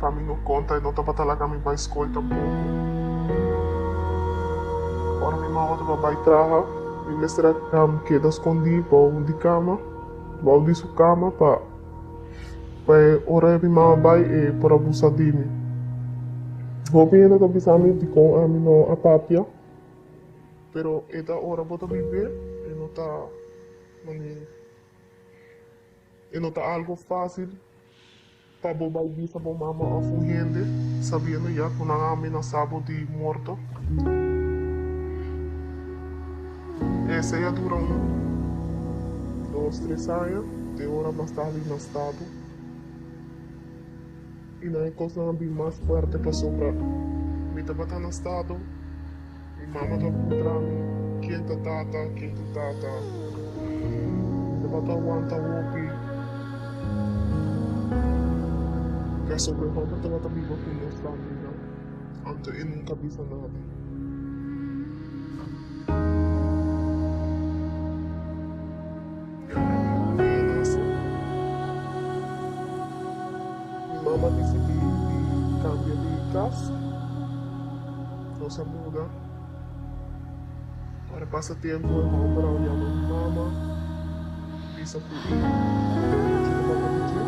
pa mi no konta, e no tabata laga mi bai skol tampoko. Ora mi mama tabata bai traha, mi mester a keda skondí bou di kama. Bou di su kama pa pa e ora mi mama bai e por a busa di mi. Hopi hende ta bisa mi dikon ami no a papia, pero e ta ora bo ta bib'é e no ta mane e no ta algo fácil pa bo bai bisa bo mama òf un hende sabiendo ya ku nan a amenasá bo di morto. Esei a dura un dos, tres aña, te ora mas tardi na stado. I nan e kosnan a bin mas fuerte pasobra mi tabata na stado, mi mama ta puntra mi ken ta tata, ken ta tata. Mi tabata wanta hopi pasobra e hòmber tabata biba ku nos famia, anto e nunka bisa nada. I ora mi muhé a nase, mi mama a disidí di kambia di kas. Nos a muda. Ora pasa tempu e hòmber a yama mi mama, bisa ku e mucha tabata di dje.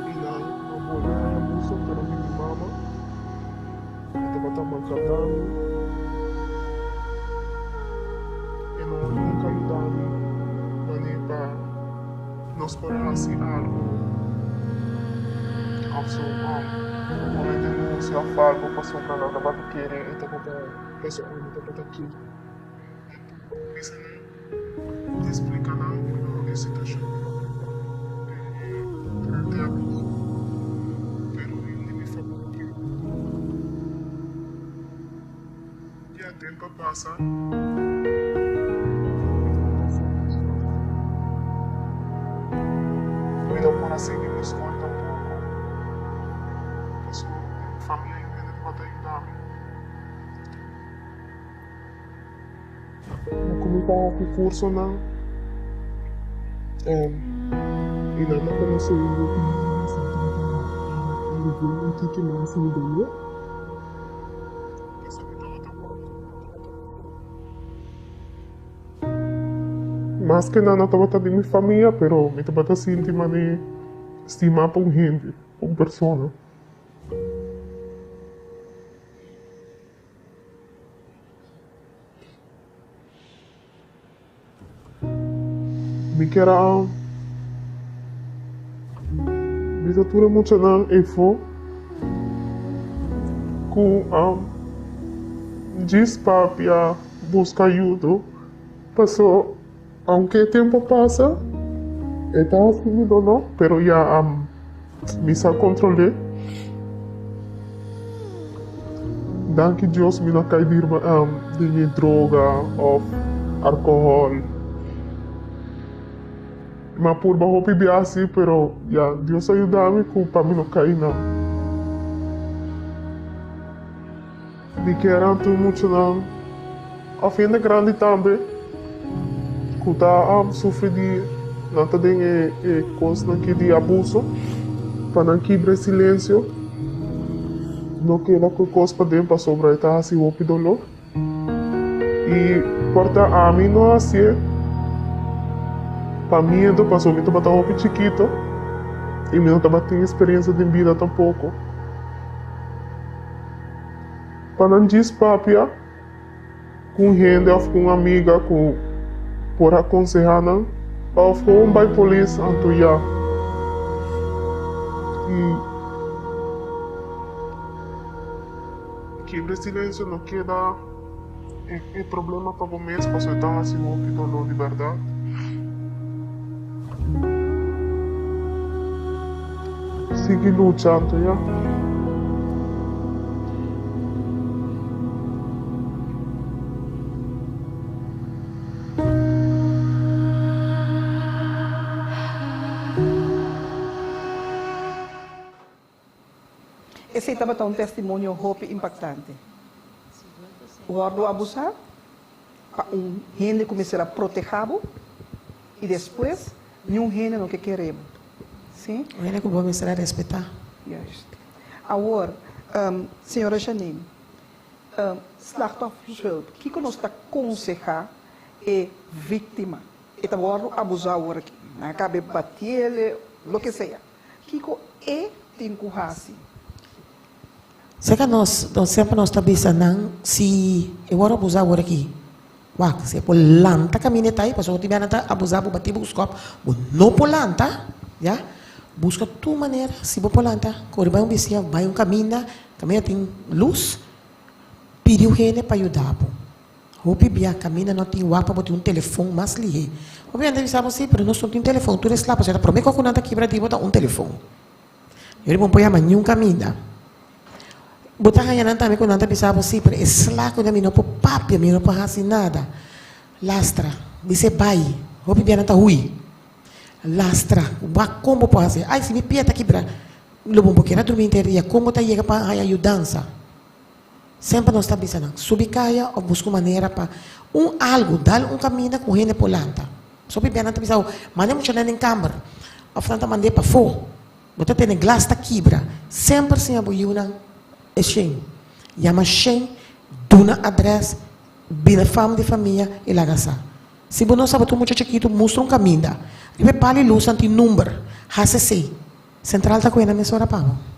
I nan a bolbe haña buso, pero di mi mama. E tabata maltratá mi. E no nunka yuda mi manera pa nos por hasi algu òf so pone denunsia òf algu pasobra nan tabata kere e tabata pasobra ami tabata ke. Bisa nan di splika nan e situashon ku tabata durante abuso pero hende mi famia ke ya tempu a pasa mi no por a sigui mi skol tampoko pasobra mi famia tabata yuda mi. pa hopi kursonan i nan a konosé hopi hende sa tabata aliviá un tiki mas mi doló. Pasobra mi tabata wak ku mi tabata Maske nan no tabata di mi famia pero mi tabata sinti manera stimá pa un hende, pa un persona. Mi kier a bisa tur e muchanan eyfo ku a djis papia buska ayudo paso aunke e tempo a pasa e ta hasi mi doló pero ya mi sa kontrol'é. Danki Dios mi no kai den e droga of alcohol. Mi a purba hopi bia si pero ya Dios a yuda mi ku pa mi no kai nan. Mi kier a tur muchanan of hende grandi tambe ku ta sufri di nan ta den e kosnan ki di abuso pa nan kibra e silensio no keda ku e kos paden pasobra e ta hasi hopi doló i por ta ami no hasié pa miedu pasobra mi tabata hopi chikito i mi no tabatin eksperensia den bida tampoko. Pa nan djis papia ku un hende òf ku un amiga ku por akonsehá nan òf gewoon bai polis anto ya. I kibra e silensio no keda e problema pa bo mes pasobra e ta hasi hopi doló di bèrdat. Sigui lucha anto ya. Esei tabata un testimonio hopi impaktante. Wòrdu abusá pa un hende ku mester a protehá bo i despues niun hende no ke kere bo. Sí? Un hende ku bo mester a respetá. Juist. Awor, señora Janine, slachtoffershulp, kiko nos ta konsehá e víktima? E ta wòrdu abusá awor aki. Nan a kabe batiele, loke sea. Kiko e tin ku hasi? Serka nos, nos semper nos ta bisa nan si e wòrdu abusá awor aki, wak, si e por lanta kaminda e ta ei, pasobra hopi bia nan ta abusá bo bati bo ku skòp, bo no por lanta, ya, buska tur manera si bo por lanta, kore bai un bisia, bai un kaminda, kaminda tin lus, pidi un hende pa yuda bo. Hopi bia kaminda no tin wak pa bo tin un telefon mas lihé. Hopi hende bisa bo si, pero nos no tin telefon, tur e sla pasobra ta promé kos ku nan ta kibra di bo ta un telefon. Yori bo no por yama niun kaminda. Bo ta haña nan tambe ku nan ta bisa bo si, pero e sla ku nan mi no por papia, mi no por hasi nada. Lastra, bis'é bai. Hopi bia nan ta hui. Lastra, wak kon bo por hasi. Ai, si mi pia ta kibra, lo bo no por keda drumi henter dia. Kon bo ta yega pa haña yudansa? Semper nos ta bisa nan, subi kaya of buska un manera pa un algu, dal un kaminda ku hende por lanta. So bibia nan ta bisa bo, manda e muchanan den kamber of nan ta mand'é pafó. Bo ta tene glas ta kibra. Semper siña bo yiunan e shen. Yama shen, duna adrès, bira fam di famia i laga sa. Si bo no sa bo ta un mucha chikitu, mustra un kaminda. Riba e pal i lus nan tin number. Hasi esei. Sentral ta kuena mesora pa bo.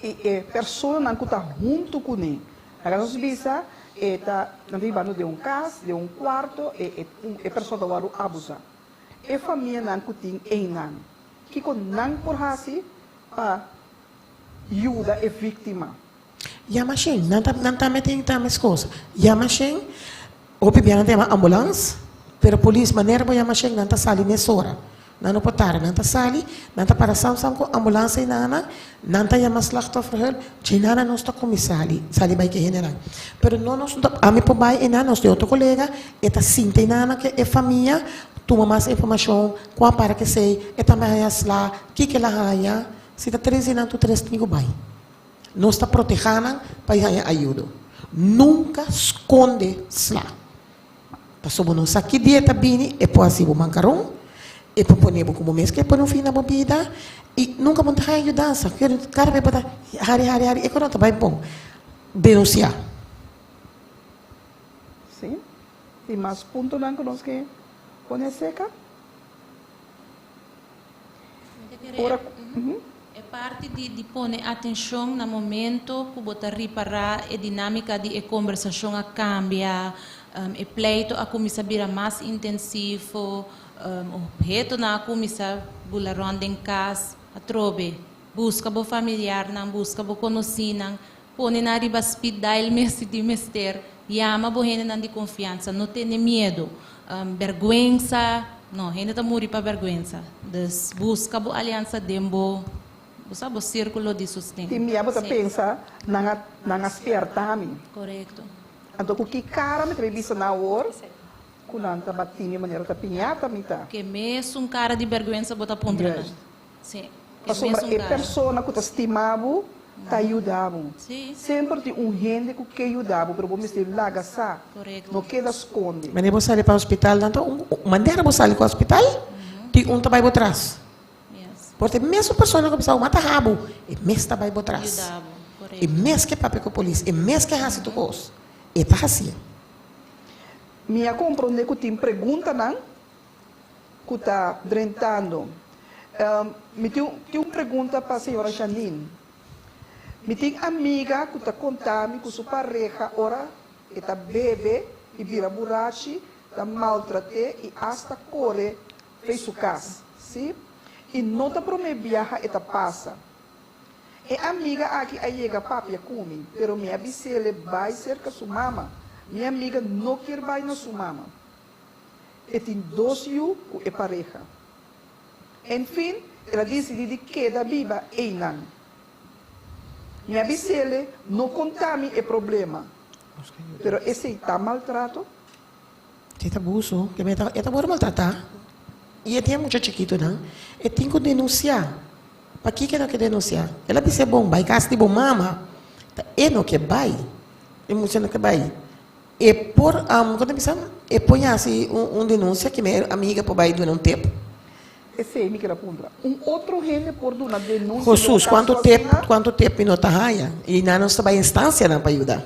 I e personanan ku ta huntu kuné. Laga nos bisa e ta nan ta hibando den un kas, den un kuarto, e e un e persona ta wòrdu abusá. E famianan ku tin einan, kiko nan por hasi pa yuda e víktima? Yama shen, nan ta nan tambe tin ta meskos. Yama shen, hopi bia nan ta yama ambulans, pero polis manera bo yama shen nan ta sali mesora. Nan no por tarda, nan ta sali, nan ta para sam sam ku ambulans ei nana, nan ta yama slachtofferhulp, dje nana nos ta kuminsá sali, sali bai ku e hendenan. Pero no nos no ta, ami por bai einan, nos tin otro kolega, e ta sinta ei nana ku e famia, tuma mas informashon, kua para ku esei, e tambe haña sla, kiko el a haña, si ta tres di nan tur tres tin ku bai. Nos ta protehá nan pa e haña ayudo. Nunka skonde sla. Pasobra bo no sa ki dia e ta bini, e por hasi bo mankaron, e por pone bo ku bo mes ke pone un fin na bo bida i nunka bo no ta haña yudansa. Kada bes bo ta hari hari hari e ku no ta bai bon. Denunsiá. Sí. Tin mas puntonan ku nos ke pone aserka? Ora ku. E parti di di pone atenshon na momento ku bo ta ripará e dinámika di e kombersashon a kambia, e pleito a kuminsá bira mas intensivo, ophetonan a kuminsá bula rònt den kas, atrobe buska bo familiarnan, buska bo konosínan, pone nan riba speed dial mes si tin mester, yama bo hendenan di konfiansa, no tene miedu. Bèrgwensa, no, hende ta muri pa bèrgwensa. Dus buska bo aliansa den bo, bo sa, bo sírkulo di sosten. Tin bia bo ta pensa, Nan a, nan a spièrta mi. Korekto. Anto ku ki kara mi ta bai bisa nan awor ku nan ta bati mi manera ta piñata mi ta? Ke mesun kara di bèrgwensa bo ta puntra nan. Juist. Sí, ke Pasobra mesun e kara. persona ku ta stima bo ta yuda bo. Sí. Semper tin un hende ku ke yuda bo, pero bo mester laga sa. Korekto. No keda skonde. Manera bo sali pa hospital nan ta un manera bo sali ku hospital tin un ta bai bo tras. Yes. Por ta e mesun persona ku bisa bo mata habu e mes ta bai bo tras. Yuda bo, E korekto. mes ke papia ku polis, e mes ke hasi tur kos. E ta hasié. Mi a komprondé ku tin preguntanan ku ta drentando. Mi tin tin un pregunta pa señora Janine. Mi tin amiga ku ta konta mi ku su pareha ora e ta bebe i bira burachi ta maltrat'é i asta kore fei su kas, si? I no ta promé biaha e ta pasa. E amiga aki a yega papia ku mi, pero mi a bis'ele bai serka su mama. Mi amiga no kier bai na su mama. E tin dos yu ku e pareha. Enfin, el a disidí di keda biba einan. Mi a bis'ele no konta mi e problema, pero esei ta maltrato? E ta abuso, e ta e ta wòrdu maltratá i e tin e mucha chikitunan, e tin ku denunsiá. Pakiko e no ke denunsiá? El a bis'é bon, bai kas di bo mama. Ta e no ke bai, e mucha no ke bai. E por, kon ta bisa? E por hasi un denunsia ki mi amiga por bai duna un tep. Esei mi keda puntra. Un otro hende por duna denunsia di un Jesus, kaso kuantu tep, asina? kuantu tep mi no ta haña? I nan nos ta bai instansianan pa yuda.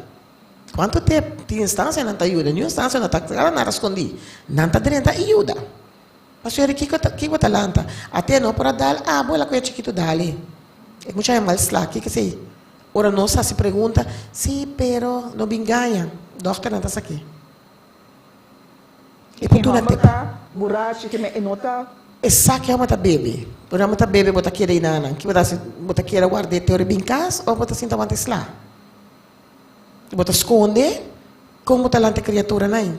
Kuantu tep tin instansianan ta yuda? Niun instansia no ta kla nada skondí. Nan ta drenta i yuda. Pasobra kiko ta, kiko ta lanta? Ate no por a dal abo, el a kohe chikitu dal-e. E mucha e mal sla, kiko esei? Ora nos hasi pregunta, sí, pero no bin gaña. Dòkternan ta sak'é. E por E duna hòmber tep. ta burachi ke men e no ta. E sa ke hòmber ta bebe. Ora hòmber ta bebe bo ta keda enanan. Ki bo ta hasi? Bo ta keda ward'é te ora e bin kas òf bo ta sinta wanta e sla? Bo ta skonde kon bo ta lanta e kriaturanan ei.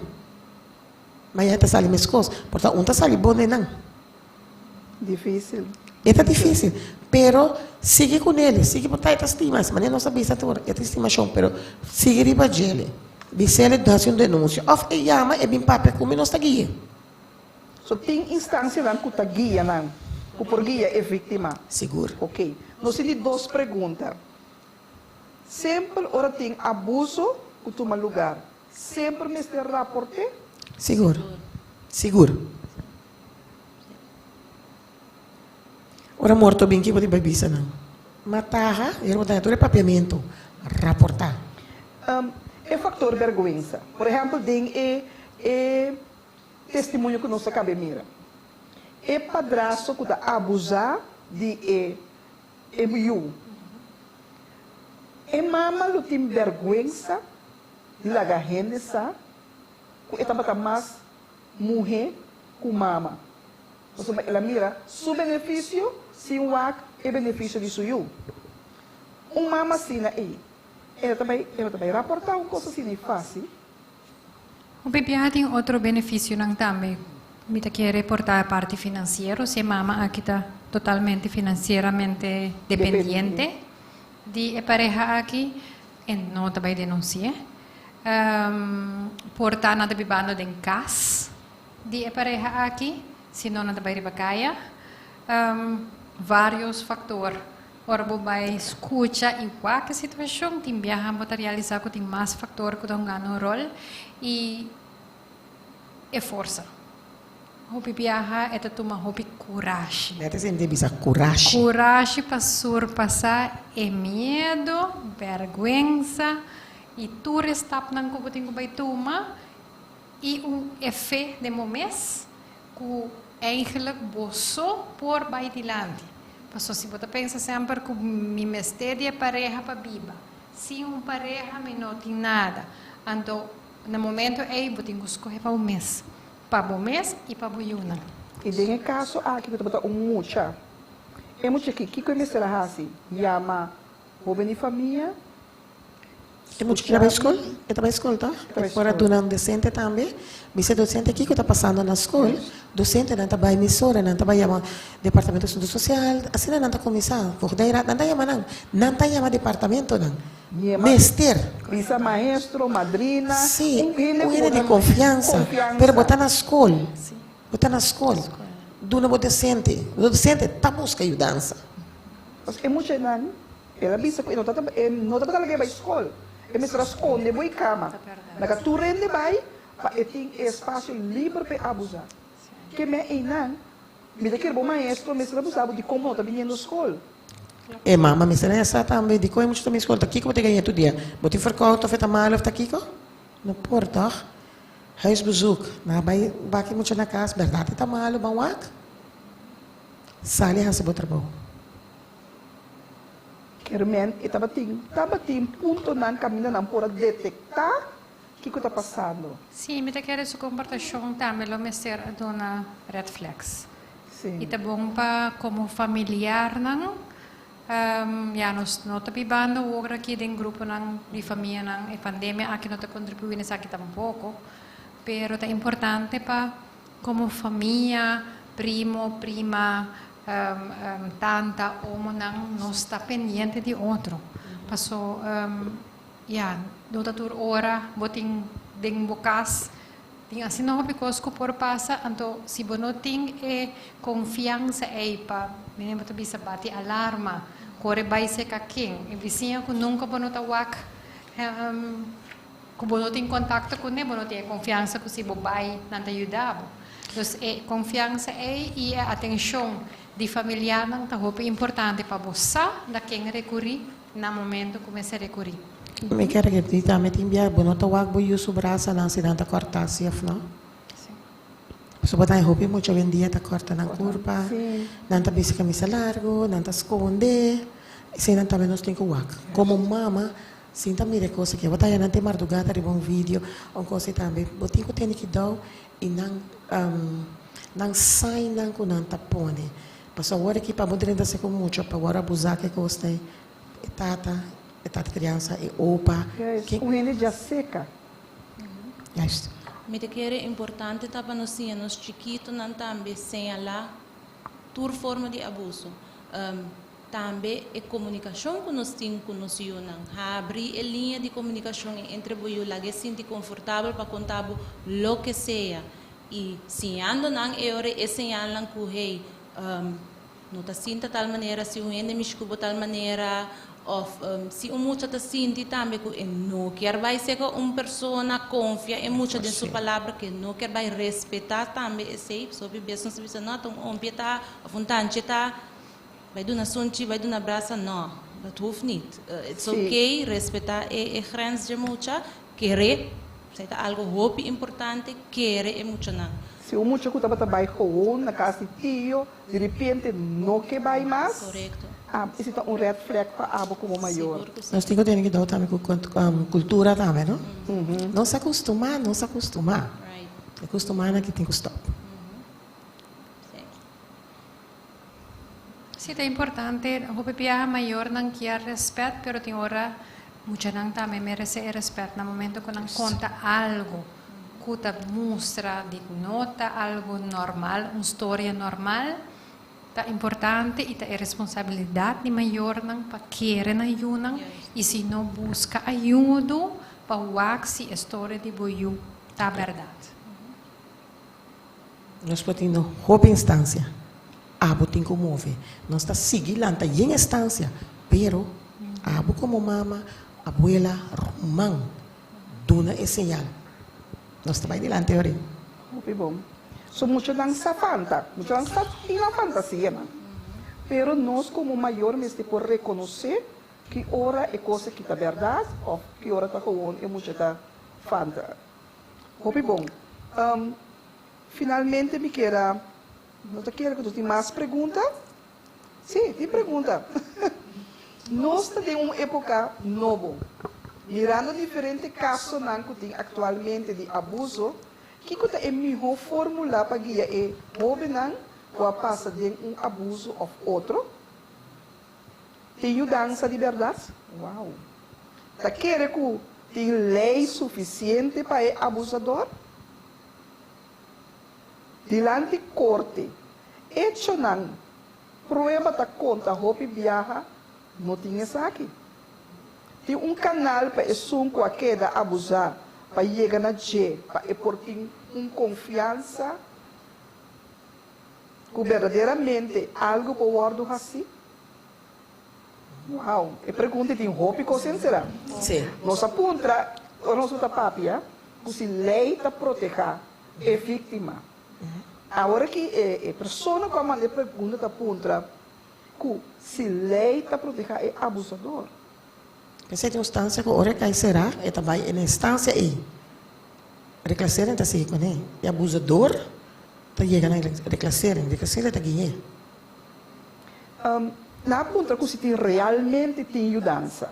Mañana ta sali meskos. Por ta un ta sali bon den nan. Difícil. E ta difícil. Pero sigui cu nele. Sigui por ta e ta stima. Esei manera nos a bisa tur. E ta estimacion. Pero sigui riba djele. Bisele haci un denuncia. Of e yama e bin papia cu mi nos ta guia. So tin instancianan cu ta guia nan. Cu por guia e victima. Sigur. Ok. Nos tin di dos pregunta. Semper ora tin abuso cu tuma lugar. Semper mester raport'é. Sigur. Sigur. Ora morto bin ki bo tin bai bisa nan? Mataha, i ora bo ta haña tur e papiamentu, raportá. E faktor bèrgwensa. Por ehèmpel den e e testimonio ku nos a kaba e mira. E padrastro ku ta abusá di e e yu. E mama lo tin bèrgwensa di laga hende sa ku e tabata mas muhé ku mama, pasobra el a mira su benefisio sin wak e benefisio di su yu. Un mama asina ei, e ta bai e ta bai raportá un kos asina ei fásil? Hopi biaha tin otro benefisionan tambe. Mi ta kere por ta e parti finansiero, si e mama aki ta totalmente finansieramente dependiente di e pareha aki, E no ta bai denunsi'é. Por ta nan ta bibando den kas di e pareha aki, si no nan ta bai riba kaya. Varios faktor. Ora bo bai skucha i wak e situashon, tin biaha bo ta realisá ku tin mas faktor ku ta hungando un ròl i. E forsa. Hopi biaha e ta tuma hopi kurashi. Net esei mi ta bisa, kurashi. Kurashi pa surpasá e miedu, bèrgwensa i tur e stapnan ku bo tin ku bai tuma i un e fe den bo mes ku eigenlijk bo so por bai dilanti. Pasobra si bo ta pensa semper ku mi mester di e pareha pa biba, sin un pareha mi no tin nada, anto Na momento ei bo tin ku skohe pa bo mes, pa bo mes i pa bo yunan. I den e kaso aki ku tabata un mucha, e mucha aki kiko e mester a hasi? Yama hoben di famia? E mucha ki ta bai skol? E ta bai skol tòg? E por a duna un desente tambe. Bisa e dosente kiko ta pasando na skol. Dosentenan ta bai misora, nan ta bai yama departamento asuntu sosial, asina nan ta kuminsá. Voogdijraad, nan ta yama nan. Nan ta yama departamentonan. Mester. Bisa maestro, madrina, Sí, un hende un ku hende bo di ta konfiansa. konfiansa. Pero bo ta na skol. Bo ta na skol. Duna bo dosente. Bo dosente ta buska yudansa. Pasobra e muchanan, el a bisa ku e no ta e no tabata laga e bai skol. E mester a skonde bo e kama. Laga tur hende bai pa e tin e espasio liber pa e abusá. Ke me einan, mi ta kere bo maestro mester a busa bo dikon bo no ta biniendo skol. E mama mester a sa tambe dikon e mucha ta bini skol. Ta kiko bo ta gaña tur dia? Bo tin verkoud of e ta malo of ta kiko? No por tòg? Huisbezoek, nan a bai wak e mucha na kas, bèrdat e ta malo, ban wak. Sali hasi bo trabou. Kermen e tabatin tabatin puntonan kaminda nan por a detektá kiko ta pasando. Sí, mi ta kere su komportashon tambe lo mester a duna red flags. Sí. I ta bon pa komo familiarnan, ya nos no ta bibando awor aki den gruponan di famianan, e pandemia aki no ta kontribuí na esaki tampoko, pero ta importante pa komo famia, primo, prima, tanta, omonan nos ta pendiente di otro. Paso Ya, no ta tur ora bo tin den bo kas, tin asina hopi kos ku por pasa, anto si bo no tin e konfiansa ei pa, mene bo ta bisa bati alarma, kore bai seka ken, e bisiña ku nunka bo no ta wak, ku bo no tin kontakto kuné, bo no tin e konfiansa ku si bo bai nan ta yuda bo. Dus e konfiansa ei i e atenshon di familiarnan ta hopi importante pa bo sa na ken rekurí. Na momento ku mester rekurí. Mi kier repetí tambe tin bia bo no ta wak bo yu su brasanan si nan ta kòrtá si òf no. Pasobra bo ta haña hopi mucha oyendia ta kòrta nan kurpa, nan ta bisti kamisa largu, nan ta skonde. Eseinan tambe nos tin ku wak. Komo mama sin ta mira e kos aki. Bo ta haña nan te mardugá ta riba un video un kos ei tambe. Bo tin ku tene kidou i nan nan signnan ku nan ta pone. Pasobra awor aki pa bo drenta se ku mucha pa wòrdu abusá ku e kos ta e tata, e tata kriansa, e opa. Juist, un hende dja seka. Juist. Mi ta kere importante ta pa nos siña nos chikitonan tambe señalá tur forma di abuso. Tambe e komunikashon ku nos tin ku nos yunan. Habri e liña di komunikashon entre bo yu, laga e sinti konfortabel pa konta bo loke sea. I siñando nan e ora e señalnan ku, hey, no ta sinta tal manera, si un hende mishi ku bo tal manera, òf si un mucha ta sinti tambe ku e no kier bai seka un persona, konfia e mucha den su palabra ku e no kier bai, respetá tambe esei. Pasobra hopi bes nos ta bisa, no, ta un ompie ta, òf un tanchi ta, bai duna sunchi, bai duna brasa. No, dat hoeft niet. It's okay, respetá e grens dje mucha, Kere, esei ta algo hopi importante, kere e muchanan. Si un mucha ku tabata bai gewoon na kas di tio, di ripiente no ke bai mas, Korekto. esei ta un red flag pa abo komo mayor. Sigur ku si. Nos tin ku tene kidou tambe ku kultura tambe, no? Nos a kustumá, nos a kustumá. Right. E kustumánan ki tin ku stòp. Si. Sí, ta importante. Hopi biaha mayornan kier respet, pero tin ora muchanan tambe merece e respet na momento cu nan conta algo cu ta mustra di no ta algo normal, un storia normal. Ta importante y ta e responsabilidad di mayornan pa kere nan yunan y si no busca ayudo pa wak si e storia di bo yu ta berdad. Nos por tin hopi instancia. Abo tin cu move. Nos ta sigui lanta yen estancia, pero abo como mama, abuela, ruman, duna e señal. Nos ta bay dilanti ori. Hopi bon. So muchanan sa fanta, muchanan sa tin nan fantasianan. Pero nos komo mayor mester por rekonosé ki ora e kos aki ta bèrdat òf ki ora ta gewoon e mucha ta fanta. Hopi bon. Finalmente mi kier a, no ta kere ku nos tin mas pregunta? Sí, tin pregunta. Nos ta den un époka nobo. Mirando diferente kasonan ku tin aktualmente di abuso, kiko ta e mihó fórmula pa guia e hóbennan ku a pasa den un abuso òf otro? Tin yudansa di bèrdat? Wow! Ta kere ku tin lei sufisiente pa e abusador? Dilanti korte, echonan, prueba ta konta hopi biaha no tin esaki. Tin un kanal pa esun ku a keda abusá pa yega na dje pa e por tin un konfiansa ku berdaderamente algu por wòrdu hasí? Wow, e pregunta tin hopi kos enserá. Sí. Nos a puntra ora nos ta papia ku si lei ta protehá e víktima. Awor aki e persona ku a manda e pregunta ta puntra ku si lei ta protehá e abusador. Esei ta un stansia ku ora e kai será e ta bai e na e stansia ei. Reklasering ta sigui kuné. E abusador ta yega na reklasering, reklasering ta gui'é. Nan a puntra ku si tin realmente tin yudansa.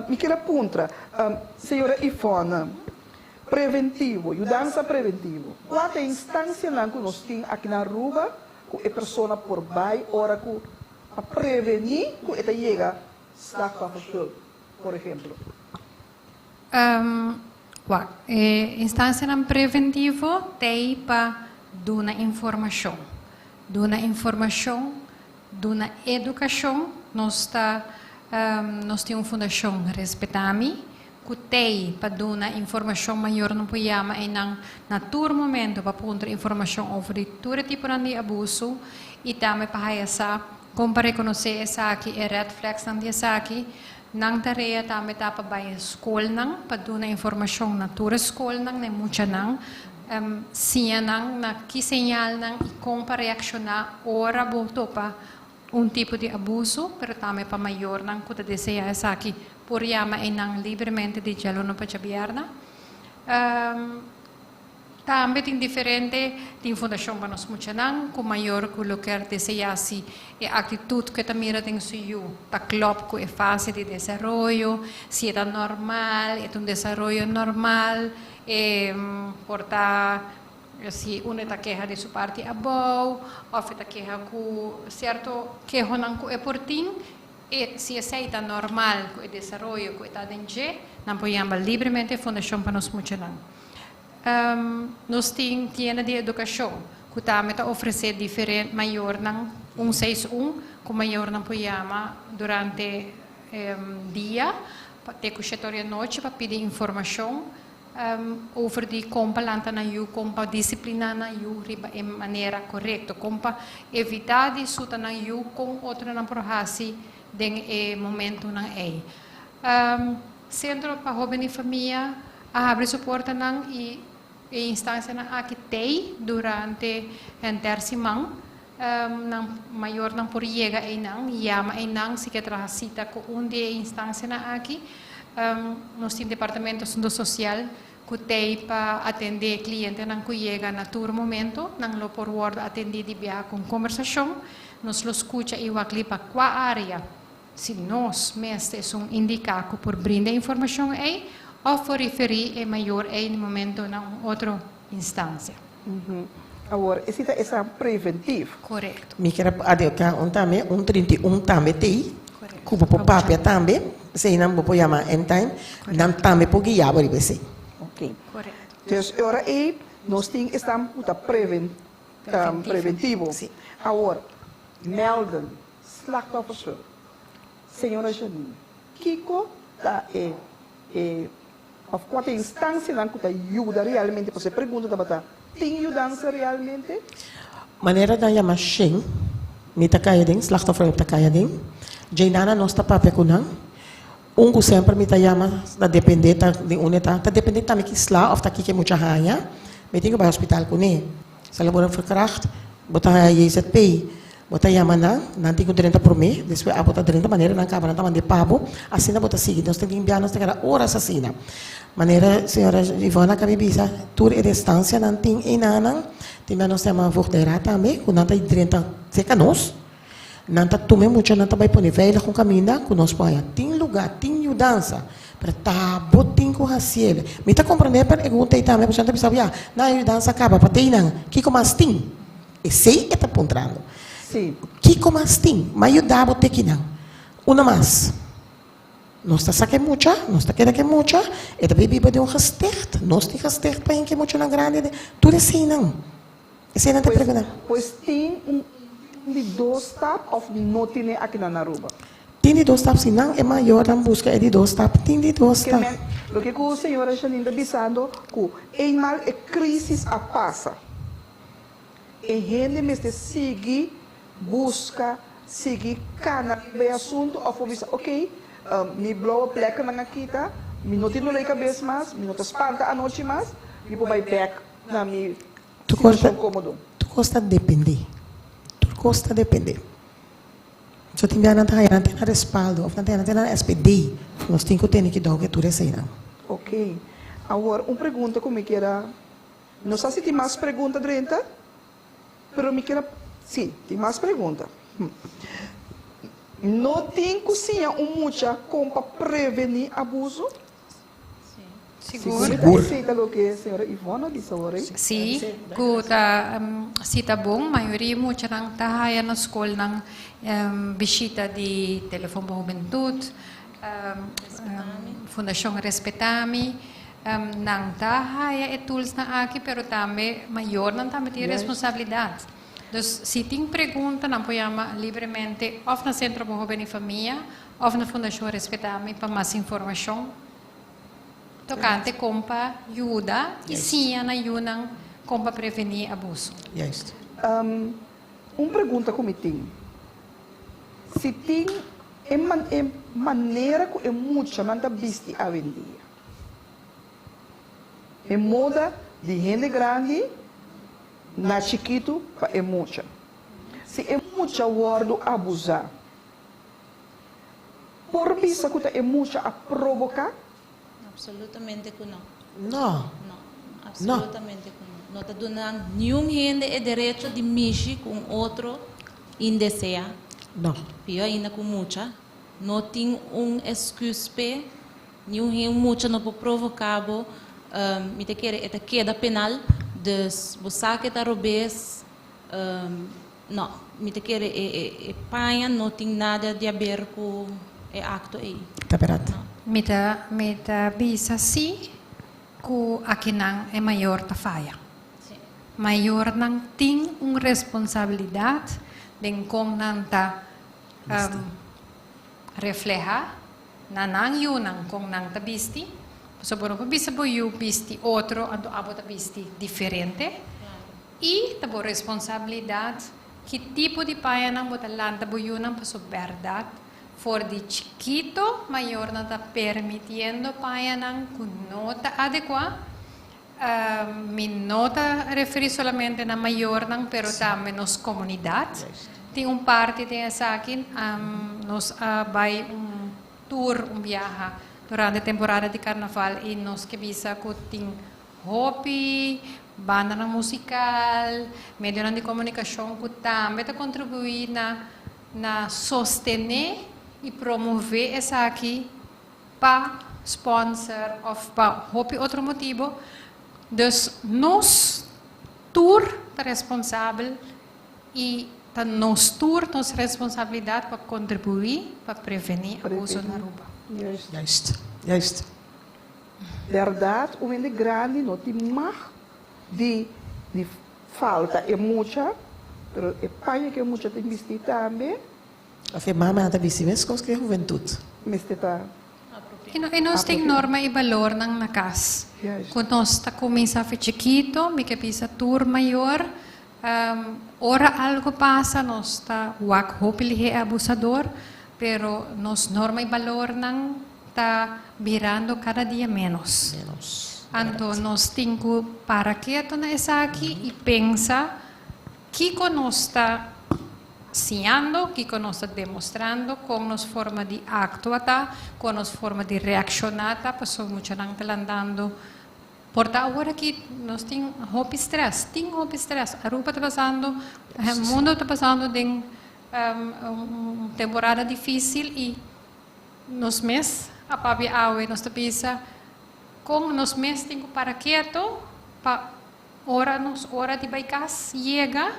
Mi kier a puntra, señora Yvonne, preventivo, yudansa preventivo, kua ta e instansianan ku nos tin aki na Aruba ku e persona por bai ora ku pa prevení ku e ta yega slachtoffershulp, por ehemplo? Wak, e instansianan preventivo t'ei pa duna informashon. Duna informashon, duna edukashon. Nos ta, nos tin un fundashon Respetami ku t'ei pa duna informashon. Mayornan por yama einan na tur momento pa puntra informashon over di tur e tiponan di abusu i tambe pa haya sa kon pa rekonosé esaki, e red flagsnan di esaki. Nan tarea tambe ta pa bai e skolnan pa duna informashon na tur e skolnan, na e muchanan, siña nan na ki señalnan i kon pa reakshoná ora bo topa un tipo di abuso, pero tambe pa mayornan ku ta deseá esaki por yama einan libremente di djaluna pa djabièrnè. Tambe tin diferente, tin fundashon pa nos muchanan ku mayor ku lo kier deseá si e aktitut ku e ta mira den su yu ta klòp ku e fase di desaroyo, si e ta normal, e ta un desaroyo normal, e por ta si uno e ta keha di su parti abou òf e ta keha ku sierto kehonan ku e por tin, e si esei ta normal ku e desaroyo ku e ta den dje, nan por yama libremente e fundashon pa nos muchanan. Nos tin tienda di edukashon ku tambe ta ofresé diferente mayornan un seis un ku mayornan por yama durante dia te ku shete ora di anochi pa pidi informashon over di kon pa lanta nan yu, kon pa disipliná nan yu riba e manera korekto, kon pa evitá di suta nan yu, kon otronan por hasi den e momentunan ei. Sentro pa Hoben i Famia a habri su portanan i e instansianan aki t'ei durante henter siman. Nan mayornan por yega einan, yama einan si ke traha sita ku un di e instansianan aki. Nos tin Departamento Asunto Sosial ku t'ei pa atendé klientenan ku yega na tur momento. Nan lo por wòrdu atendí di biaha ku un kombersashon. Nos lo skucha i wak li pa kua área. Si nos mes ta esun indiká ku por brinda e informashon ei òf por referí e mayor ei na momento na un otro instansia. Awor, esei ta esan preventiv. Korekto. Mi kier a adeká un tambe, un 31 tambe t'ei, ku bo por papia tambe, eseinan bo por yama anytime, nan tambe por guia bo riba esei. Ok. Korekto. Dus e ora ei nos tin esnan ku ta preventivo. Awor, melden. Slachtoffershulp. Señora Janine, kiko ta e e of kua ta e instancianan ku ta yuda realmente? Pasobra e pregunta tabata, tin yudansa realmente? Manera nan yama Shen, mi ta kai aden, Slachtofferhulp ta kai aden. Djeinana nos ta papia ku nan. Un ku semper mi ta yama, ta depende ta di unda e ta, ta depende tambe ki sla of ta kiko e mucha haña. Mi tin ku bai hospital kuné. Si el a wòrdu verkracht, bo ta haña JZP. Bo ta yama nan, nan tin ku drenta promé, despues abo ta drenta manera nan kaba nan ta mand'é pa bo, asina bo ta sigui. Nos ta limpiá, nos ta keda oras asina. Manera señora Ivonne a kaba bisa, tur e distansianan tin einanan, tin bia nos ta yama voogdijraad tambe, ku nan ta drenta serka nos, nan ta tuma e mucha, nan ta bai pone veilig un kaminda ku nos por haña. Tin lugá, tin yudansa, pero ta bo tin ku hasiel. Mi ta komprendé per e gunta ei tambe, pasobra nan ta bisa bo, ya, nan a yudansa kaba, pa tei nan, kiko mas tin? Esei e ta puntrando. Sí. Kiko mas tin? M'a yuda bo te kinan. Una mas. Nos ta saka e mucha, nos ta keda ku e mucha, e ta bai biba den un gesticht. Nos tin gesticht pa hinka e muchanan grandi den. Tur eseinan. Eseinan ta pregunta. Pues tin un di dos stap of no tine akinan na Aruba? Tin di dos stap. Si nan e mayornan buska e di dos stap, tin di dos stap. Loke ku señora Janine ta bisando ku eenmaal e crisis a pasa. E hende mester sigui buska, sigui kana riba e asuntu òf por bisa, ok, mi blauwe pleknan a kita, mi no tin doló di kabes mas, mi no ta spanta anochi mas, mi por bai bèk na mi situashon kómodo. Tur kos ta dependé. Tur kos ta dependé. So tin bia nan ta haña nan tin nan respaldo òf nan ta haña nan tin nan SPD. Nos tin ku tene kidou ku tur eseinan. Ok. Awor un pregunta ku mi kier a No sa si tin mas pregunta drenta, pero mi kier a, sí, tin mas pregunta. No tin cu siña un mucha con pa preveni abuso? Sigur. Sigur. Esey ta loke señora Ivonne a bisa awor ey. Sí, cu ta, si ta bon, mayoria muchanan ta haya na scolnan bishita di Telefon pa Hubentud, Fundacion Respetami, Nan ta haya e toolsnan aki pero tambe mayornan tambe tin responsabilidad. Dus si tin pregunta nan por yama libremente of na Centro pa Hoben y Famia of na Fundacion Respetami pa mas informacion tocante con pa yuda y siña na yunan con pa preveni abuso. Juist. Un pregunta cu mi tin, si tin e manera cu e muchanan ta bisti awendia, E moda di hende grandi na chikitu pa e mucha. Si e mucha wòrdu abuzá, por bisa ku ta e mucha a proboká? Absolutamente ku no. No. No, absolutamente ku no. No ta duna niun hende e derecho di mishi ku un otro indeseá. No. Pió ainda ku mucha. No tin un esküs p'e. Niun hende mucha no por provoca bo, mi ta kere e ta keda penal, dus bo sa ke ta robes, no, mi ta kere e paña no tin nada di haber ku e akto ei. Ta berat. Mi ta mi ta bisa si ku akinan e mayor ta faya. Mayornan tin un responsabilidat den kon nan ta refleha. Na nan yunan kon nan ta bisti, pasobra bo no por bisa bo yu bisti otro anto abo ta bisti diferente. I ta bo responsabilidat ki tipo di pañanan bo ta lanta bo yunan pasobra bèrdat for di chikito mayornan ta permitiendo pañanan ku no ta adekuá. Mi no ta referí solamente na mayornan pero tambe nos komunidat tin un parti den esaki. Nos a bai un tour, un biaha durante temporada di karnaval i nos ke bisa ku tin hopi bandanan musikal, medionan di komunikashon ku tambe ta kontribuí na na sostené i promové esaki. Pa sponsor of pa hopi otro motibo. Dus nos tur ta responsabel y ta nos tur nos responsabilidad pa contribui pa preveni abuso na Aruba. Juist. Juist, juist. Berdad un hende grandi no tin mag di di falta e mucha, pero e paña ku e mucha tin bisti tambe. Of e mama ta bisti meskos ku e huventut. Mester ta I nos tin norma i balornan na kas. Ku nos ta kuminsá fi chikito, mi ke bisa tur mayor, ora algu pasa nos ta wak hopi lihé e abusador, pero nos norma i balornan ta birando kada dia ménos. Ménos. Anto nos tin ku para ketu na esaki i pensa kiko nos ta siñando, kiko nos ta demostrando kon nos forma di aktua ta, kon nos forma di reakshoná ta, pasobra muchanan ta landando. Por ta awor aki nos tin hopi stress, tin hopi stress. Aruba ta pasando, mundo ta pasando den un temporada difísil i nos mes a papia awe, nos ta bisa kon nos mes tin ku para ketu pa ora nos ora di bai kas yega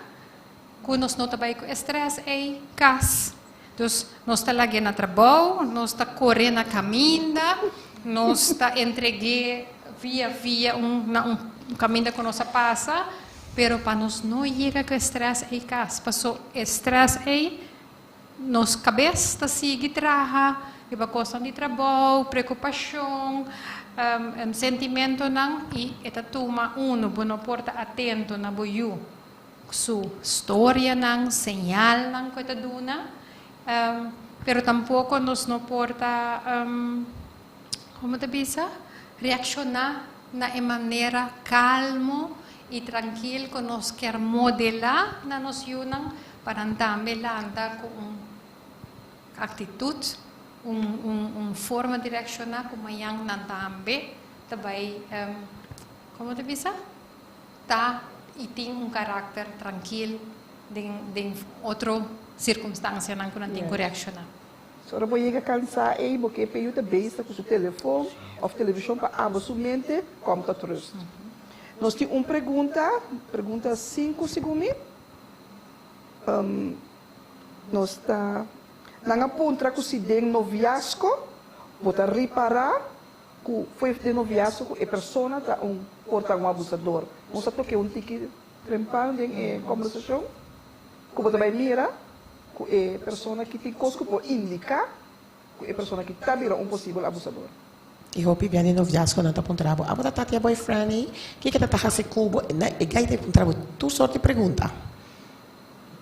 ku nos no ta bai ku e stress ei kas. Dus nos ta lag'é na trabou, nos ta kore na kaminda, nos ta entreg'é via via un na un kaminda ku nos a pasa, pero pa nos no yega ku e stress ei kas, paso e stress ei nos kabes ta sigui traha riba kosnan di trabou, preokupashon, sentimentonan i e ta tuma unu, bo no por ta atento na bo yu. Su storianan, señalnan ku e ta duna, pero tampoko nos no por ta, komo ta bisa, reakshoná na e manera kalmo i trankil ku nos kier modelá na nos yunan pa nan tambe lanta ku un aktitut, un un forma di reakshoná ku mañan nan tambe ta bai, komo ta bisa? Ta y tin un karakter trankil den den otro sirkunstansianan ku nan tin ku reakshoná. So ora bo yega kansá ei bo ke p'e yu ta bezig ku su telefon òf televishon pa abo su mente kòm ta trust. Nos tin un pregunta, pregunta sinku segun mi. Nos ta nan a puntra ku si den noviasko bo ta ripará Ku foi den noviazgo ku e persona ta un por ta un abusador. Nos a toke un tiki trempan den e kombersashon ku bo ta bai mira ku e persona ki tin kos ku por indiká ku e persona ki ta bira un posibel abusador. I hopi bia den noviazgo nan ta puntra bo, abo ta tati e boyfriend ei? Kiko ta ta hasi ku bo? E guy ta puntra bo tur sort di pregunta.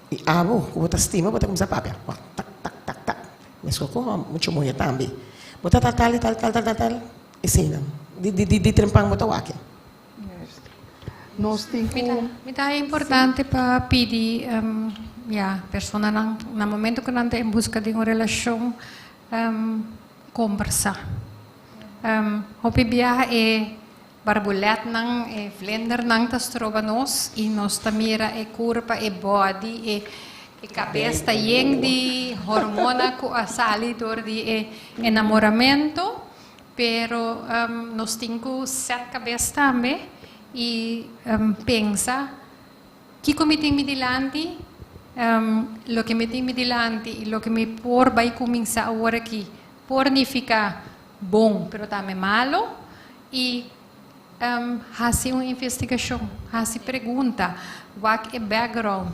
I abo ku bo ta stima bo ta kuminsá papia, tak tak tak tak. Meskos ku mucha muhé tambe. Bo ta tal tal i tal tal tal tal eseinan. Di di di trempan bo ta wak. Nos tin ku. Mi ta haña importante pa pidi ya personanan na momento ku nan ta en buska di un relashon kombersá. Hopi biaha e Barbuletnan, e vlindernan ta stroba nos y nos ta mira e curpa, e body, e e cabes ta yen di hormona cu a sali door di e enamoramento, pero nos tin cu set cabes tambe y pensa kico mi tin mi dilanti, loke mi tin mi dilanti y loke mi por bay cuminsa awor aki por nifica bon pero tambe malo y haci un investigacion, haci pregunta, wak e background,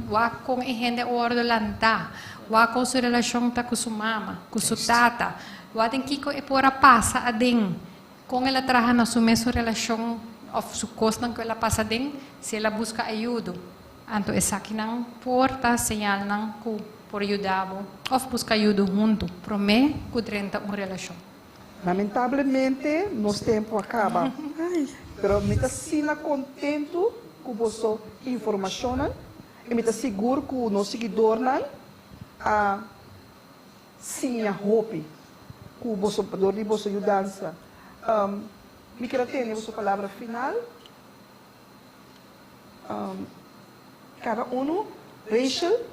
wak con e hende a wordo lanta, wak con su relacion ta cu su mama, cu su tata, wak den kico e por a pasa aden, con el a traha na su mesun relacion of su cosnan cu el a pasa aden, si el a busca ayudo. Anto esakinan por ta señalnan cu por yuda bo of busca ayudo hunto prome cu drenta un relacion. Lamentablemente nos tempo a caba, pero mi ta asina contento cu boso informacionnan y mi ta sigur cu nos siguidornan a siña hopi cu boso dor di boso yudansa. Mi kier a tene boso palabra final. Kada unu, Rachel,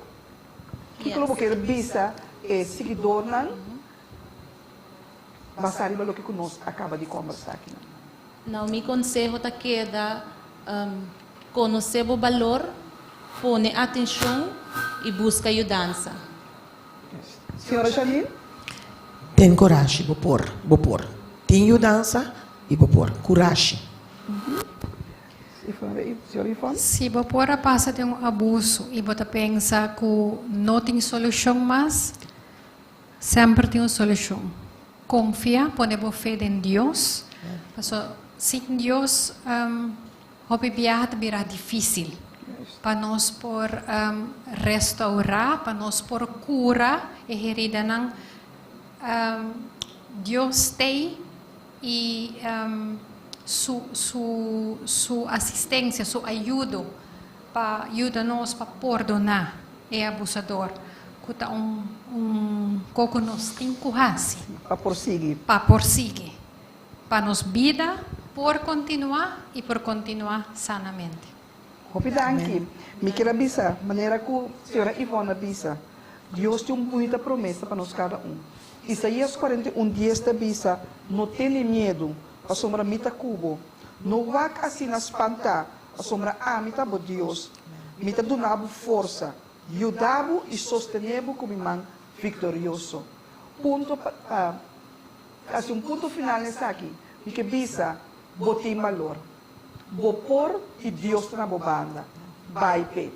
kiko lo bo kier bisa e siguidornan basá riba loke ku nos a kaba di kòmbersá akinan? Nou, mi konseho ta keda, konosé bo balor, pone atenshon i buska yudansa. Señora Janine? Ten kurashi, bo por, bo por. Tin yudansa i bo por. Kurashi. Si bo por a pasa den un abuso i bo ta pensa ku no tin solushon mas, semper tin un solushon. Konfia, pone bo fe den Dios, pasobra sin Dios hopi biaha ta bira difísil pa nos por restourá, pa nos por kura e heridanan. Dios t'ei. I su su su asistencia, su ayudo pa yuda nos pa pordona e abusador, cu ta un un co cu nos tin cu haci. Pa por sigui. Pa por sigui. Pa nos bida por continua y por continua sanamente. Hopi danki. Mi kier a bisa, manera cu señora Ivonne a bisa, Dios tin un bunita promesa pa nos cada un. Isaías 41 dies ta bisa, No tene miedu, pasobra mi ta ku bo. No wak asina spantá, pasobra ami ta bo Dios. Mi ta duna bo forsa, yuda bo i sostené bo ku mi man viktorioso. Punto pa hasi un punto final na esaki, mi ke bisa, Bo tin balor. Bo por i Dios ta na bo banda. Bai p'e.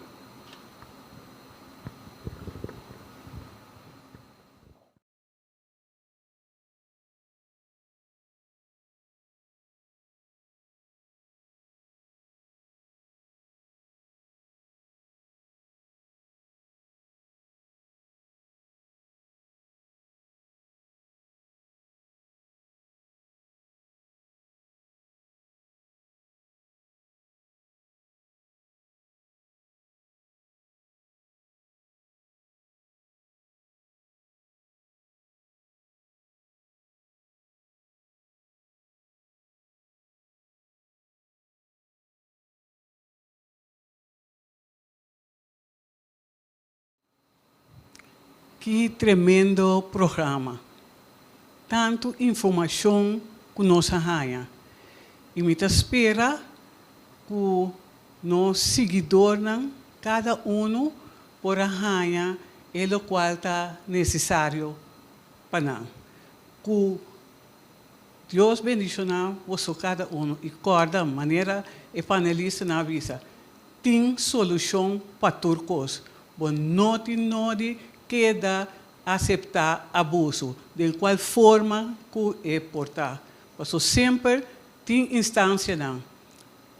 Ki tremendo programa. Tantu informashon ku nos a haña. I mi ta spera ku nos siguidornan kada unu por a haña e lokual ta nesesario pa nan. Ku Dios bendishoná boso kada unu i kòrda manera e panelistanan a bisa, tin solushon pa tur kos. Bo no tin nodi keda aseptá abuso den kual forma ku e por ta. Paso semper tin instansianan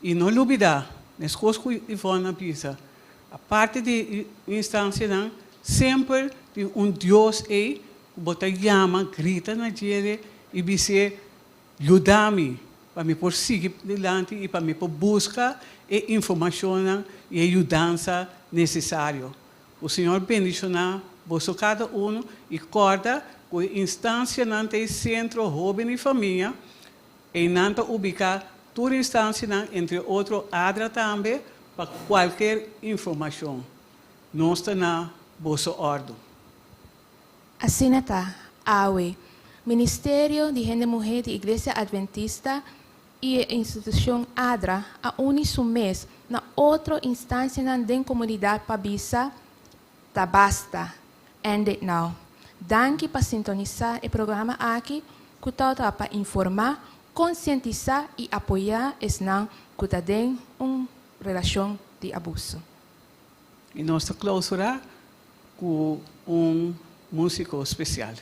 i no lubidá, meskos ku Yvonne a bisa, aparte di instansianan semper tin un Dios ei ku bo ta yama, grita na djele i bis'é, Yuda mi pa mi por sigui dilanti i pa mi por buska e informashonnan i e yudansa nesesario. Ku Señor bendishoná boso kada unu i kòrda ku e instansianan ta e sentro Hóben i Famia, einan ta ubiká tur instansianan, entre otro ADRA tambe, pa kualker informashon. Nos ta na boso òrdu. Asina ta, awe, Ministerio di Hende Muhé di Iglesia Adventista i e institushon ADRA a uni su mes na otro instansianan den komunidat pa bisa, Ta basta! End it now! Danki pa sintonisá e programa aki ku tabata pa informá, konsientisá i apoyá esnan ku ta den un relashon di abuso. I nos ta klousurá ku un músiko spesial.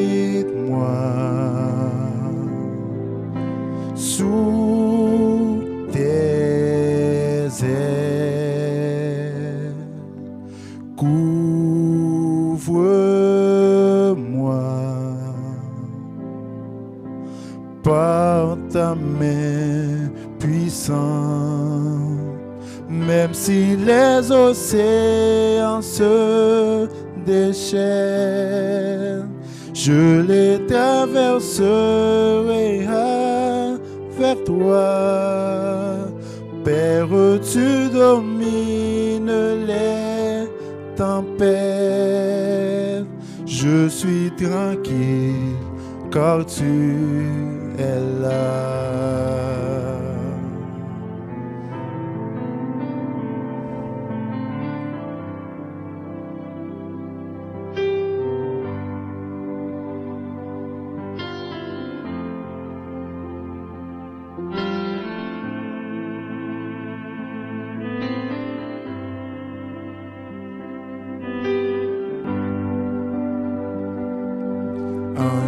Abrite-moi sous tes ailes, couvre-moi par ta main puissante, même si les océans se déchaînent, je les traverserai avec toi. Père, tu domines les tempêtes. Je suis tranquille car tu es là.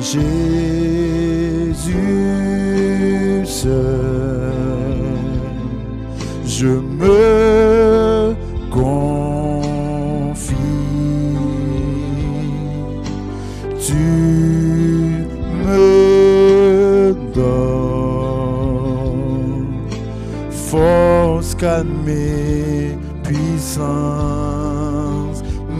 Jésus seul, je me confie. Tu me donnes force, calme et puissance,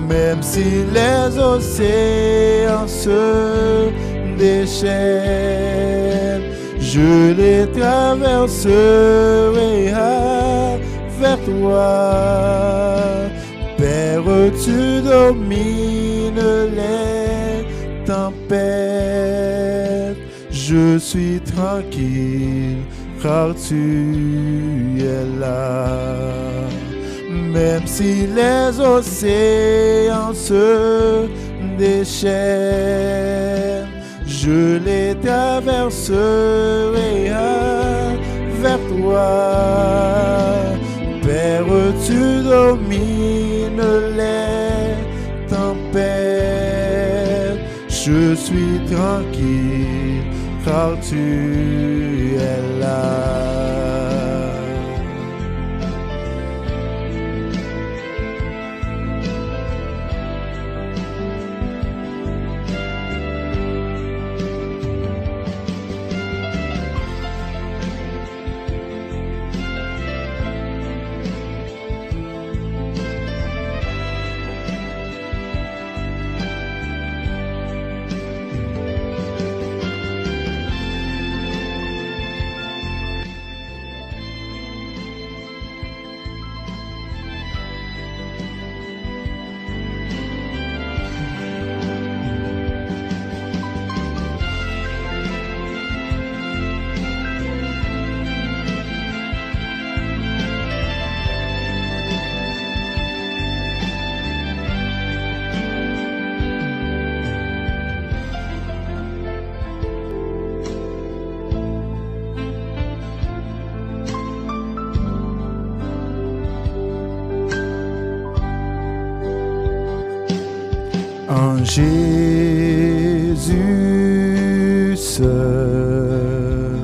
même si les océans se déchaînent, je les traverserai vers toi. Père, tu domines les tempêtes. Je suis tranquille car tu es là. Même si les océans se déchaînent, je les traverserai vers toi. Père, tu domines les tempêtes. Je suis tranquille car tu es là. En Jésus seul,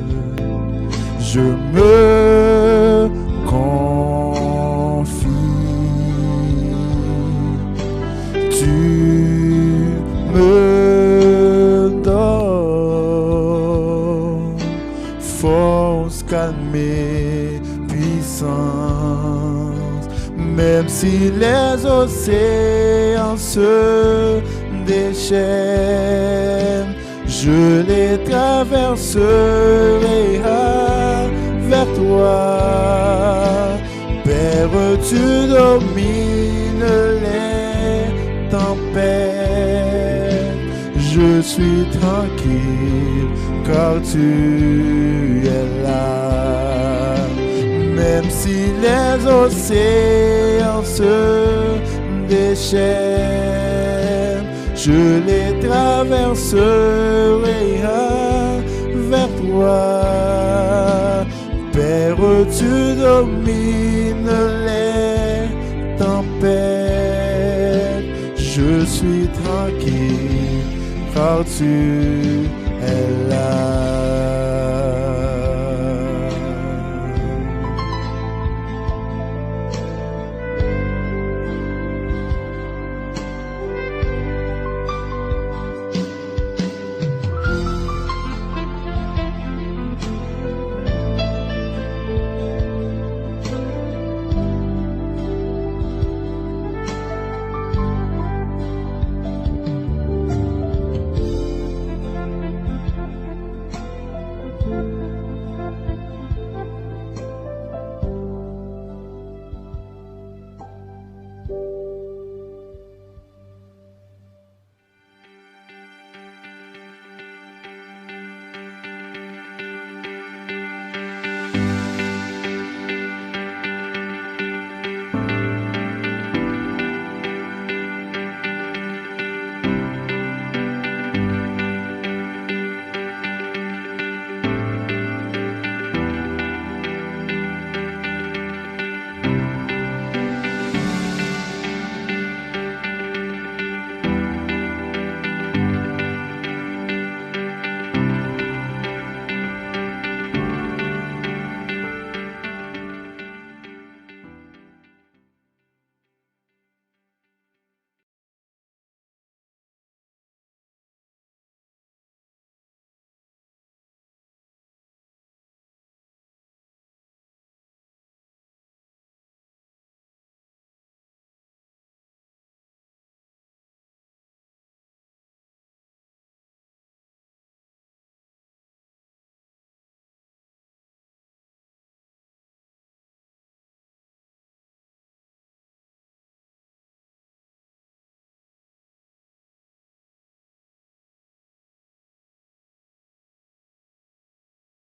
je me confie. Tu me donnes force, calme et puissance, même si les océans se déchaînent, je les traverserai vers toi. Père, tu domines les tempêtes. Je suis tranquille car tu es là. Même si les océans se déchaînent, je les traverserai vers toi. Père, tu domines les tempêtes. Je suis tranquille car tu es là.